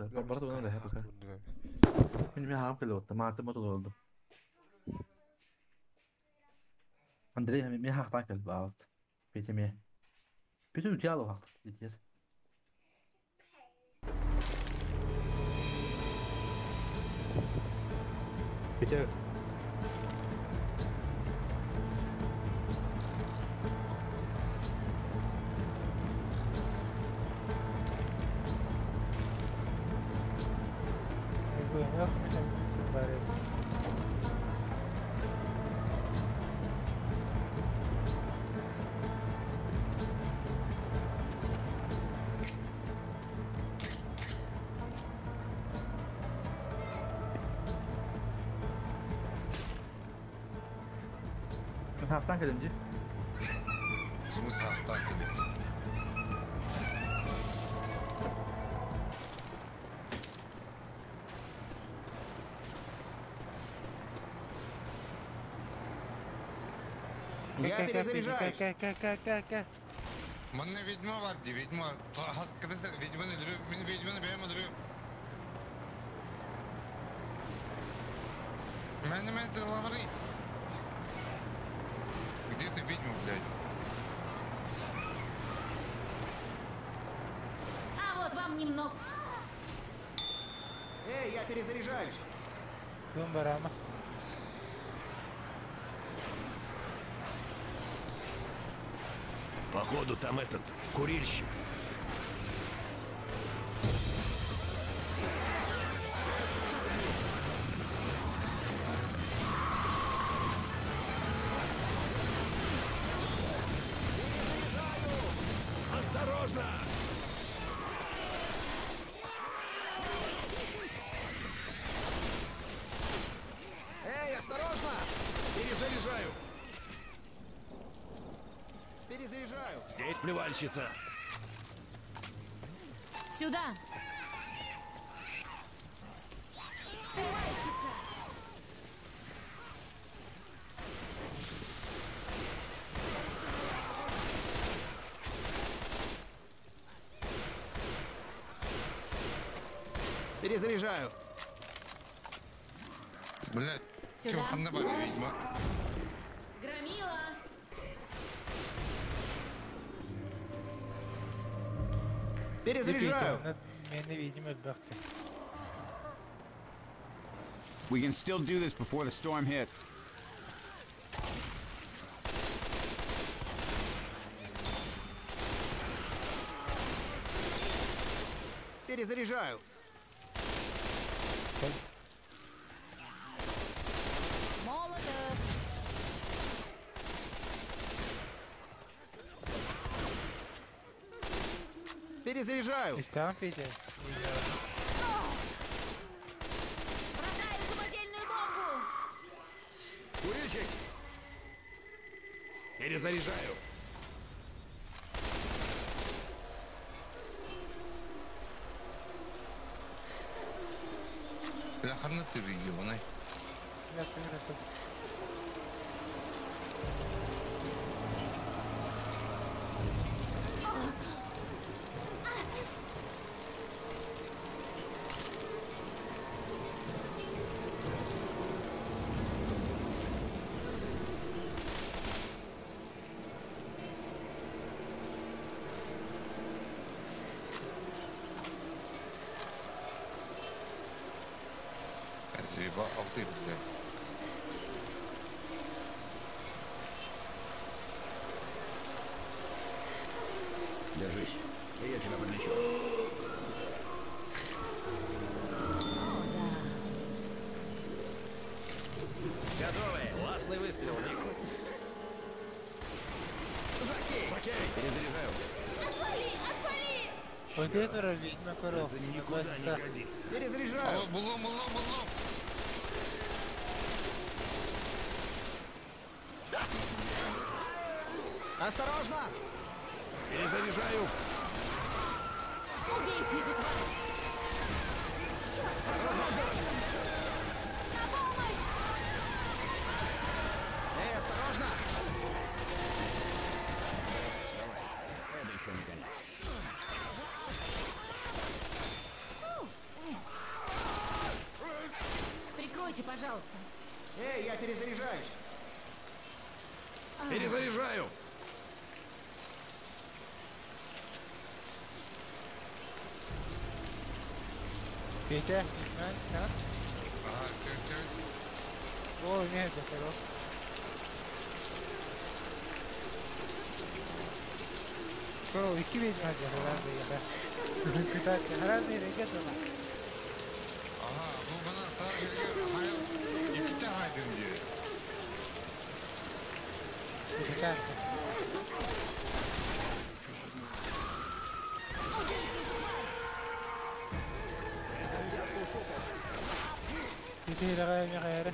Speaker 6: Мен хам калот, ма ты мотол. Андрей, мен хахта кал баст. Пете ме. Пете утяло хахт, пете. Пете. Хахтан кэлэмди.
Speaker 8: Смысл хахтан кэлэм.
Speaker 1: Я перезаряжаюсь.
Speaker 8: Манна ведьма бар ди, ведьма. Ведьманы өлүрүм, мен ведьманы бэйэм өлүрүм. Мен мен тылабары. Где ты ведьму, блядь?
Speaker 2: А вот вам немного.
Speaker 1: Эй, я перезаряжаюсь.
Speaker 4: Походу там этот курильщик. Осторожно!
Speaker 1: Эй, осторожно!
Speaker 4: Перезаряжаю!
Speaker 1: Перезаряжаю!
Speaker 4: Здесь плевальщица!
Speaker 2: Сюда! Плевальщица!
Speaker 1: Перезаряжаю.
Speaker 8: Блядь, чё, ханна бар, ведьма?
Speaker 2: Громила!
Speaker 1: Перезаряжаю.
Speaker 12: We can still do this before the storm hits.
Speaker 1: Перезаряжаю.
Speaker 2: Молотов.
Speaker 1: Перезаряжаю.
Speaker 2: Бросаю самодельную бомбу.
Speaker 4: Курильщик! Перезаряжаю.
Speaker 8: Бля, ханна ты ебаный.
Speaker 4: Держись, я тебя подлечу.
Speaker 2: О, да.
Speaker 4: Готовы! Классный выстрел, Ник. Жокей! Жокей! Перезаряжаю.
Speaker 9: Отвали! Отвали!
Speaker 5: Контейнер ведьма коров.
Speaker 4: Это никуда не годится.
Speaker 1: Перезаряжаю.
Speaker 8: Алло, буллом, буллом, буллом.
Speaker 1: Осторожно!
Speaker 4: Перезаряжаю.
Speaker 2: Убейте эту тварь! Черт! На помощь!
Speaker 1: Эй, осторожно!
Speaker 4: Давай. Это еще не конец.
Speaker 2: Прикройте, пожалуйста.
Speaker 1: Эй, я перезаряжаюсь.
Speaker 4: Перезаряжаю.
Speaker 5: Петя, не знаешь, да?
Speaker 8: Ага, все, все.
Speaker 5: О, нет, да коров. Коров, iki ведьма да, да. Кстати, разные ребята.
Speaker 8: Ага, bu bana sadece hayal iki tane diyor.
Speaker 5: Кстати. Теперь давай, Михаил.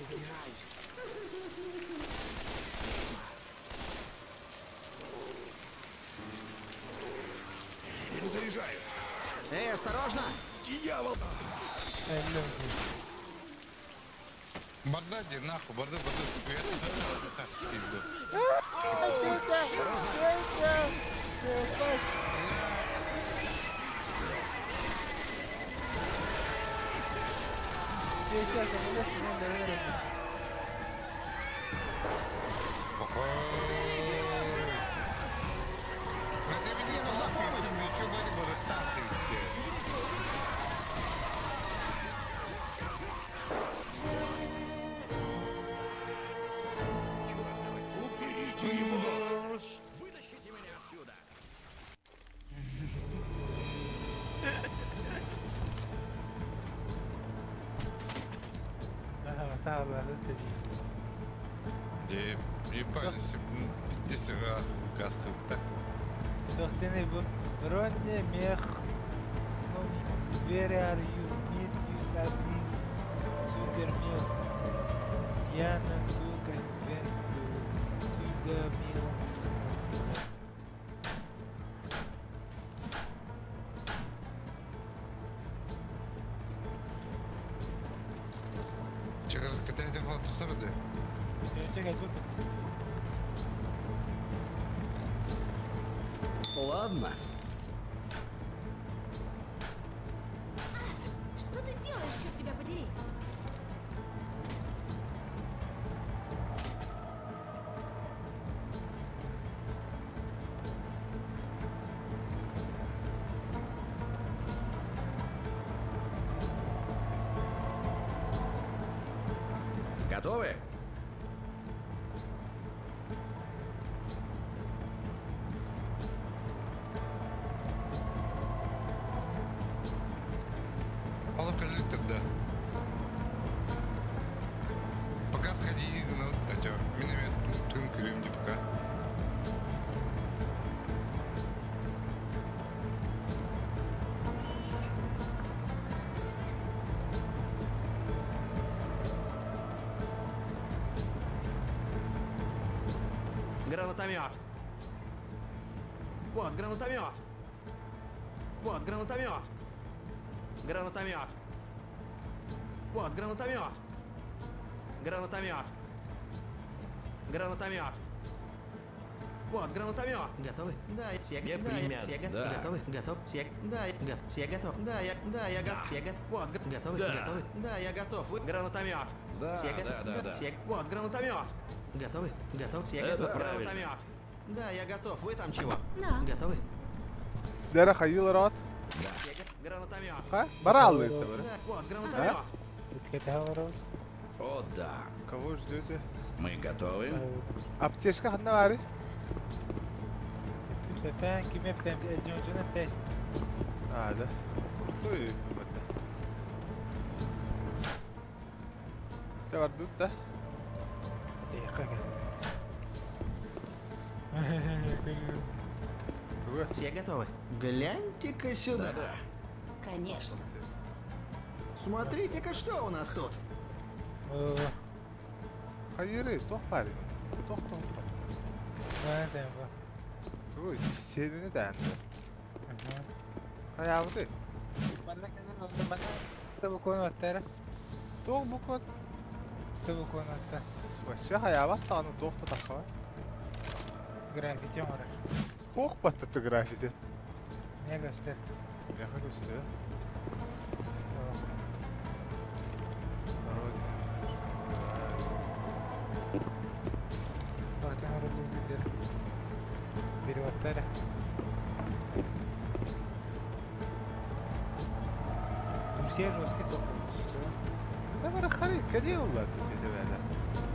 Speaker 4: Перезаряжаю.
Speaker 1: Эй, осторожно!
Speaker 4: Дьявол!
Speaker 8: Барда di нахуй, барда, барда. Пизду. Мне нужна помощь. Ты что,
Speaker 4: Уберите его! Вытащите меня отсюда!
Speaker 8: Ебались, 50 газ так.
Speaker 5: Тохтене бу Ронне мех ну where are you meet you at this sugar mill Diana took and went to sugar mill.
Speaker 8: Чекай, катайте фото, кто это?
Speaker 5: Чекай, тут.
Speaker 4: Ладно.
Speaker 2: Что ты делаешь, черт тебя подери?
Speaker 4: Готовы?
Speaker 8: Алло, тогда. Пока отходи, ну, а чё, миномет, тун күрүм пока.
Speaker 1: Гранатомет. Вот, гранатомет. Вот, гранатомет. Гранатомет. Вот, гранатомет. Гранатомет. Гранатомет. Вот, гранатомет. Готовы? Да, все,
Speaker 4: Не
Speaker 1: да, я,
Speaker 4: примят.
Speaker 1: все,
Speaker 4: Да.
Speaker 1: готовы, готов, все, да, я, го- все готов, да, я, да, я, го- все, го- вот, г- готовы,
Speaker 4: Да.
Speaker 1: готовы, да, я готов, вы, гранатомет.
Speaker 4: Да,
Speaker 1: все,
Speaker 4: да,
Speaker 1: го-
Speaker 4: да, да.
Speaker 1: все, вот, гранатомет. Готовы, готов, все,
Speaker 4: Это
Speaker 1: готовы,
Speaker 4: правильно.
Speaker 1: гранатомет. Да, я готов, вы там чего?
Speaker 2: Да.
Speaker 1: Готовы?
Speaker 7: Дера ходил рот.
Speaker 1: Все, го- гранатомет.
Speaker 7: Ха? Барал это, бля.
Speaker 1: Да, вот, гранатомет.
Speaker 4: О, да.
Speaker 7: Кого ждете?
Speaker 4: Мы готовы.
Speaker 7: Аптечка ханна вари.
Speaker 5: Шатан ким эптем дьон эптес.
Speaker 7: А, да. Кто и это? Стюардут, да?
Speaker 1: Все готовы? Гляньте-ка сюда.
Speaker 2: Да. Конечно.
Speaker 1: Смотрите-ка, что у нас тут.
Speaker 7: Хайыры, тох парень. Тох, тох, тох. Тугу, истиэни даанды. Хайаабыты. Туох букват? Вообще хаябат тааны туох та таххава.
Speaker 5: Граффити оҥорор.
Speaker 7: Туох баттаты граффити?
Speaker 5: Не көстөр.
Speaker 7: Меха көстөр.
Speaker 5: Переводтары. Все жесткий топ.
Speaker 7: Да барахали, каде улла ты тебе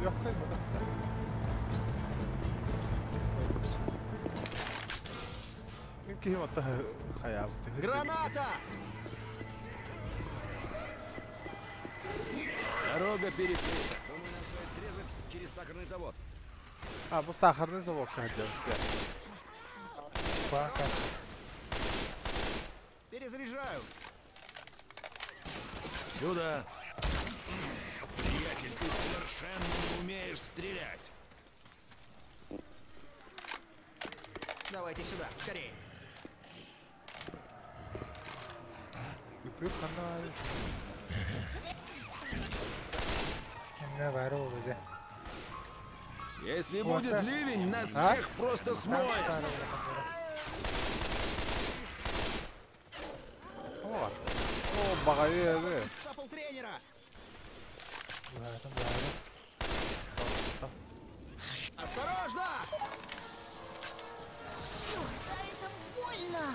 Speaker 7: Легкой мудахта.
Speaker 1: Граната!
Speaker 4: Дорога перекрыта. Думаю, нам стоит срезать через сахарный завод.
Speaker 7: А, bu сахарный завод хотел.
Speaker 5: Пока.
Speaker 1: Перезаряжаю.
Speaker 4: Сюда. Приятель, ты совершенно не умеешь стрелять.
Speaker 1: Давайте сюда, скорее.
Speaker 7: Ты хана.
Speaker 4: Если будет ливень, нас всех просто смоет.
Speaker 7: О, багаеды.
Speaker 1: Цапал тренера. Осторожно!
Speaker 2: Черт, а это больно!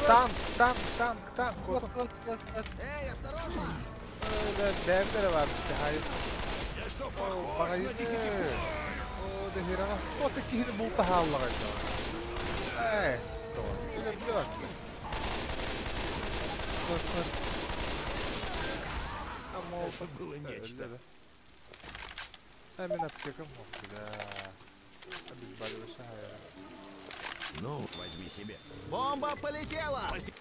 Speaker 7: Танк, танк, танк, танк.
Speaker 1: Эй, осторожно!
Speaker 4: Я что, похож на десятифутовый?
Speaker 7: О, да хера, кто такие бултахаллар? Эй, стой.
Speaker 4: Это было нечто.
Speaker 7: А меня аптека мог, да. Обезболивающая.
Speaker 4: Ну, возьми себе.
Speaker 1: Бомба полетела!
Speaker 4: Спасибо.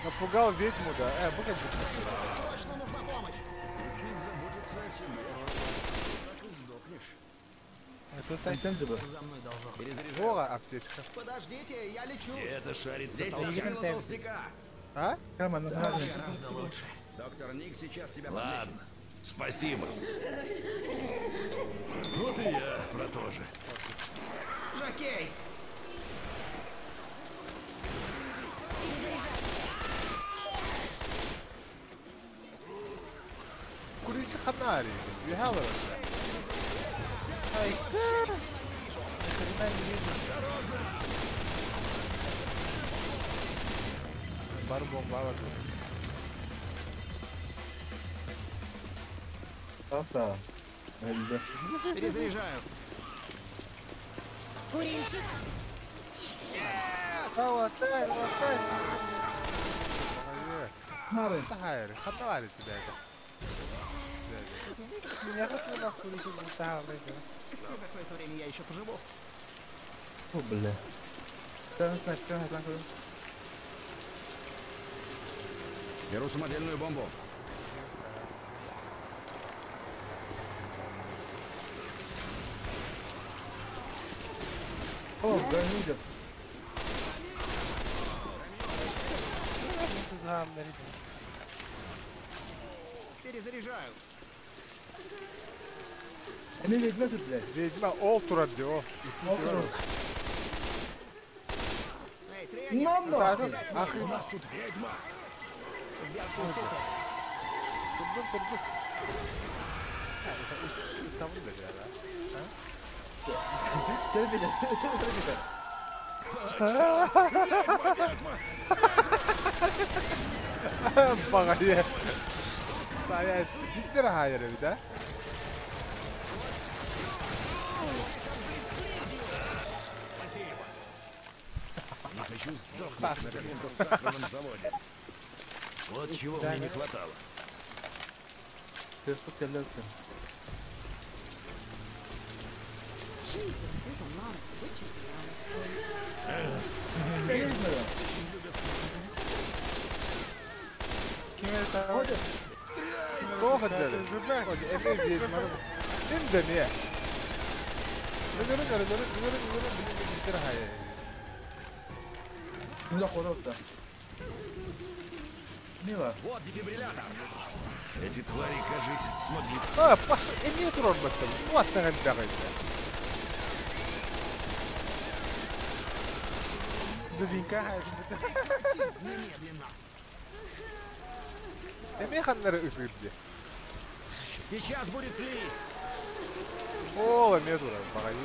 Speaker 7: Напугал ведьму, да? Погоди.
Speaker 1: Срочно нужна помощь!
Speaker 4: Учись заботиться о себе. Так и сдохнешь.
Speaker 1: За мной должок.
Speaker 7: О, аптечка.
Speaker 1: Подождите, я лечу.
Speaker 4: Это шарится толщина толстяка.
Speaker 7: А?
Speaker 1: Гораздо лучше.
Speaker 4: Доктор Ник сейчас тебя подлечит. Ладно, спасибо. Вот и я про то же.
Speaker 1: Жокей!
Speaker 7: Курица ханари.
Speaker 5: Ай, ни хрена не вижу.
Speaker 7: Бар бомба бар.
Speaker 1: Перезаряжаю.
Speaker 2: Курильщик.
Speaker 1: Нет!
Speaker 5: Хватай, хватай.
Speaker 7: Ханари тебя это.
Speaker 5: Меня хотел нахуй курильщик бултахаллар.
Speaker 1: Ну, какое-то время я еще поживу.
Speaker 6: О, бля.
Speaker 12: Беру самодельную бомбу.
Speaker 6: О, громила.
Speaker 1: Перезаряжаю.
Speaker 6: Они ведьма тут, блядь.
Speaker 7: Ведьма, ол турар, о. Ах,
Speaker 4: У нас тут ведьма!
Speaker 7: Турдум, турдум. Tamam da biraz ha. Багайы. Сая биттер хайыр бит, а?
Speaker 4: Спасибо. Не хочу сдохнуть на каком-то сахарном заводе. Вот чего мне не хватало.
Speaker 9: Jesus, there's a lot of witches around this place.
Speaker 4: Вот дефибриллятор. Эти твари, кажись, смогли...
Speaker 7: А, пошел, эмиэ турар баттым. Уаттан элбэҕи.
Speaker 5: Дубинка.
Speaker 1: Немедленно.
Speaker 7: Эмиэ ханнары ытыыр дии.
Speaker 4: Сейчас будет слизь!
Speaker 7: Оо, эмиэ турар баҕайы.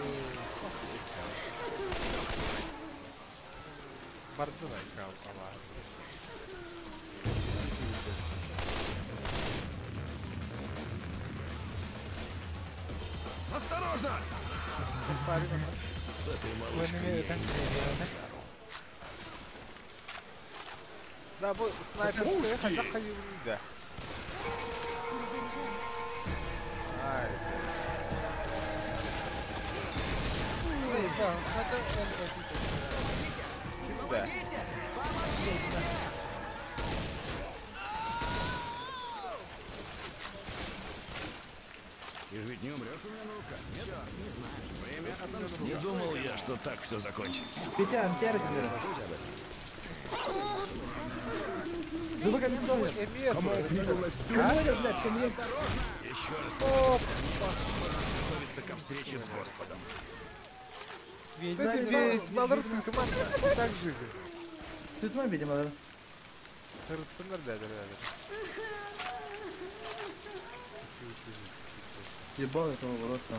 Speaker 7: Бардын айкал ала.
Speaker 4: Осторожно! С этой малышкой я и
Speaker 7: Да, бу снайперская хажак хайыгында. Ай. Да.
Speaker 4: Ты же ведь не умрешь у меня на руках, нет? Не знаю. Время отомстить. Не думал я, что так все закончится. Еще раз. Готовиться ко встрече с Господом.
Speaker 7: Ты ведь малыр тытыман так жизнь.
Speaker 6: Тытыман видимо, малыр.
Speaker 7: Тырыттындар да, да, да.
Speaker 6: Ебал этого в рот там.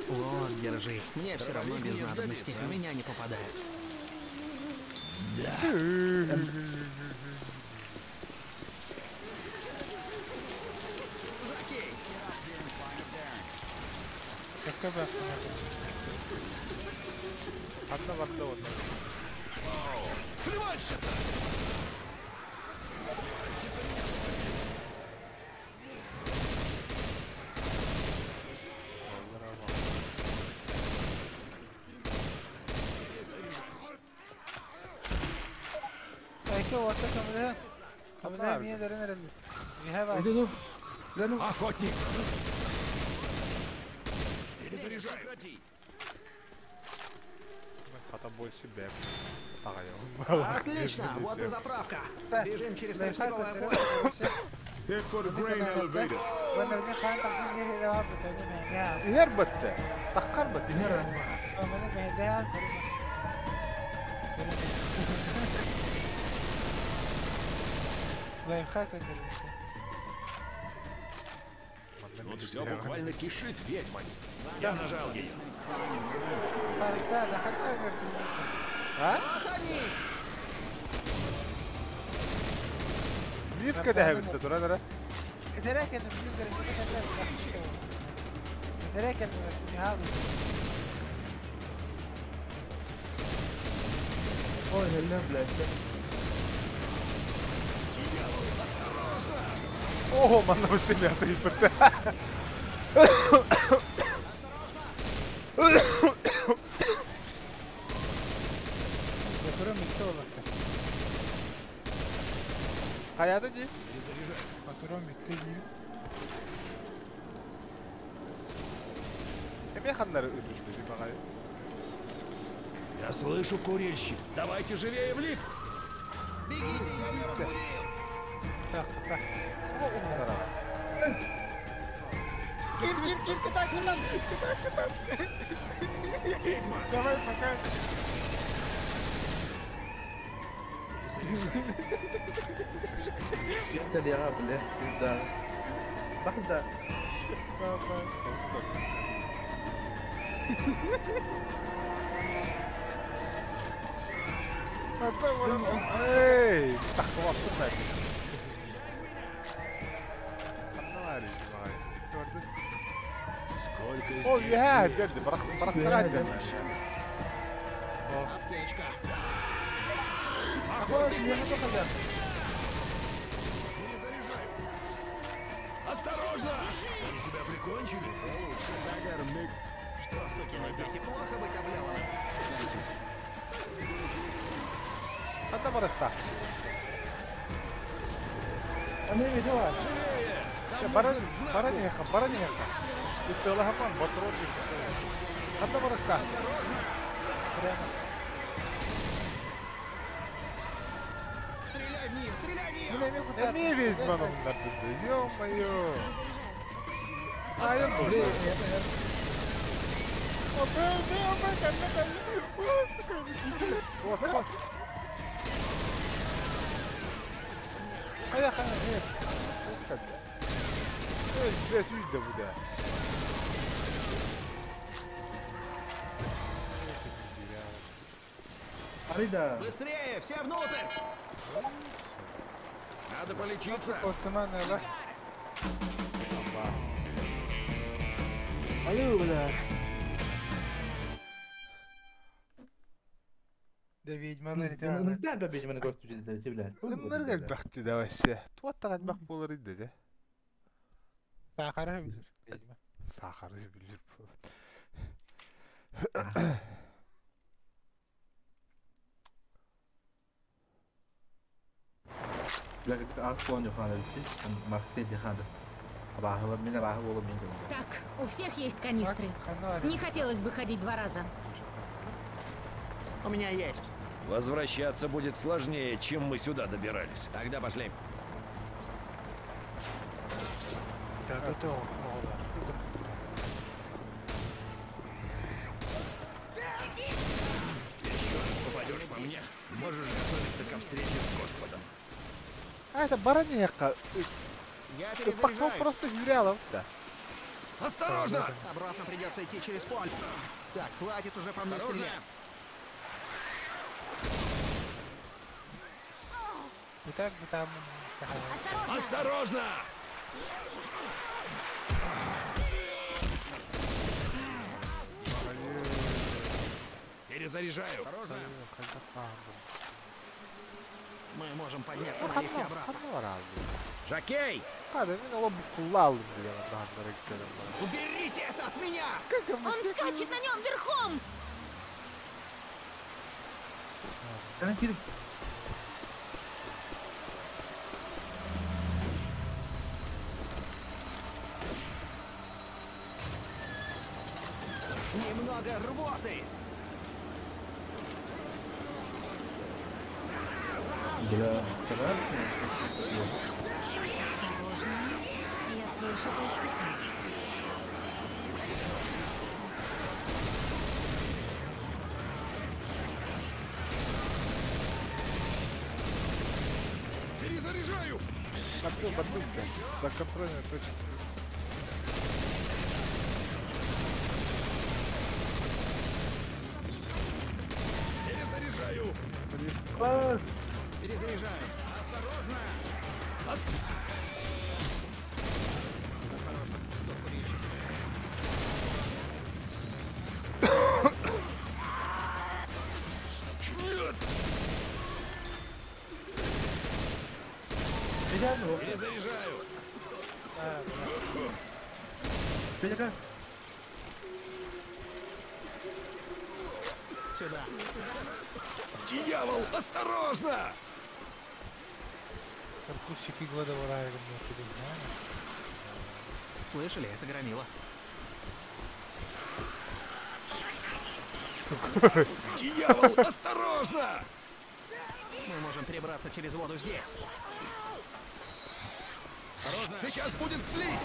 Speaker 1: Вот, держи. Мне все равно без надобности. В меня не попадают.
Speaker 4: Да.
Speaker 7: Одна в одну.
Speaker 4: Плевальщица! Охотник! Перезаряжай!
Speaker 7: Потом больше бэм.
Speaker 1: Отлично! Вот и заправка! Бежим через тростниковое поле.
Speaker 7: Гербатте! Таккарбатте!
Speaker 4: Тут все буквально кишит ведьмой. Я нажал ее.
Speaker 7: А? Лифка да хабитта тура дара.
Speaker 6: Ой, хелле, блядь.
Speaker 7: Ого, манна вообще мясо иппетте. Hayata di. Эмиэ ханнары ытыттı баҕайы.
Speaker 4: Я слышу курильщик. Давайте живее в лифт.
Speaker 1: Бегите, я ее разбудил.
Speaker 5: Так, так.
Speaker 7: Кир, кир, кир, китай, китай, китай, китай.
Speaker 5: Давай, пока.
Speaker 6: Это бля, пизда. Бахда.
Speaker 7: Эй, так
Speaker 4: Сколько
Speaker 7: здесь? О, дядя, брах,
Speaker 1: Аптечка.
Speaker 4: Перезаряжаю. Осторожно! Они тебя прикончили?
Speaker 1: Что, сукины дети, плохо быть облеванным?
Speaker 7: Одна
Speaker 4: Живее! Там
Speaker 7: Барани, барани, барани. Одна Прямо.
Speaker 1: Стреляй в них, стреляй в них!
Speaker 7: Эмиэ ведьманом ё-моё! Осторожно!
Speaker 1: Быстрее, все внутрь!
Speaker 4: Надо полечиться.
Speaker 6: Алло, бля.
Speaker 5: Да ведьма
Speaker 6: Ну, да, ведьма на гости, бля.
Speaker 7: Ныргал бахти да вообще. Туаттаган бах болар иди, да?
Speaker 5: Сахара билир ведьма.
Speaker 7: Сахара билир болар.
Speaker 6: Бля,
Speaker 2: Так, у всех есть канистры. Не хотелось бы ходить два раза.
Speaker 1: У меня есть.
Speaker 4: Возвращаться будет сложнее, чем мы сюда добирались. Тогда пошли. Еще раз попадешь по мне, можешь готовиться ко встрече с Господом.
Speaker 7: А это бараньяка.
Speaker 1: Я
Speaker 7: Пахнул просто юрялов, да.
Speaker 4: Осторожно!
Speaker 1: Обратно придется идти через поле. Так, хватит уже по мне стрелять.
Speaker 5: Итак, там...
Speaker 4: Осторожно! Перезаряжаю. Осторожно.
Speaker 1: Мы можем подняться на лифте обратно.
Speaker 4: Жокей!
Speaker 1: Уберите это от меня!
Speaker 2: Он скачет на нем верхом!
Speaker 1: Немного рвоты!
Speaker 6: Бля,
Speaker 2: Осторожно, я слышу толстяка.
Speaker 4: Перезаряжаю!
Speaker 7: Подбил, до контрольной точки.
Speaker 4: Перезаряжаю!
Speaker 1: Перезаряжаю.
Speaker 4: Осторожно!
Speaker 1: Осторожно, тут курильщик.
Speaker 4: Нет! Перезаряжаю!
Speaker 1: Сюда.
Speaker 4: Дьявол, осторожно!
Speaker 1: Слышали, это громило.
Speaker 4: Дьявол, осторожно!
Speaker 1: Мы можем перебраться через воду здесь.
Speaker 4: Осторожно! Сейчас будет слизь!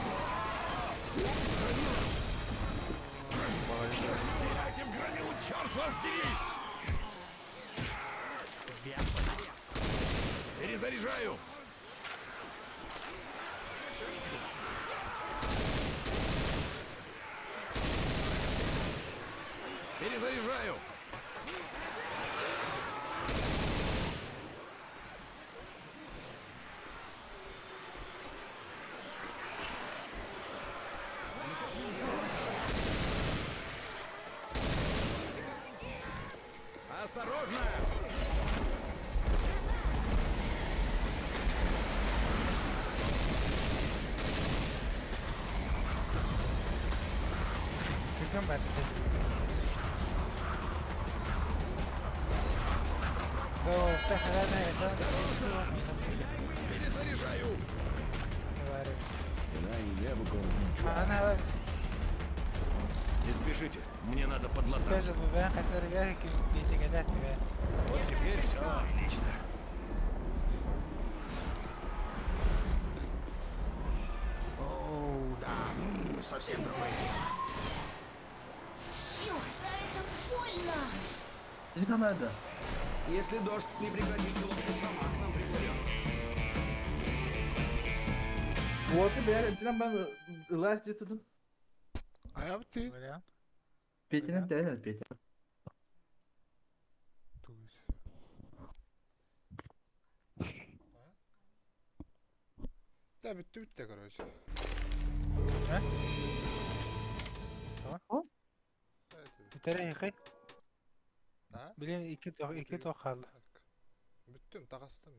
Speaker 4: Стреляйте в громилу, черт вас дери!
Speaker 1: Вверх по горе.
Speaker 4: Перезаряжаю! Перезаряжаю! Осторожно!
Speaker 5: Түргэн бар.
Speaker 4: Перезаряжаю! Не спешите, мне надо подлататься. Вот теперь все отлично.
Speaker 1: О, да, совсем другое дело.
Speaker 2: Черт, а это больно!
Speaker 6: Надо.
Speaker 4: Если дождь не прекратится, лодка сама к нам приплывет.
Speaker 6: Вот тебе, ben last tutun.
Speaker 8: Ayapti.
Speaker 6: Петя тренер, Петя.
Speaker 8: Да, бүттү бүттү, короче.
Speaker 5: Тэрэ
Speaker 8: А?
Speaker 5: Блин, 2 2 2 қалды.
Speaker 8: Бүттүм, тағастым.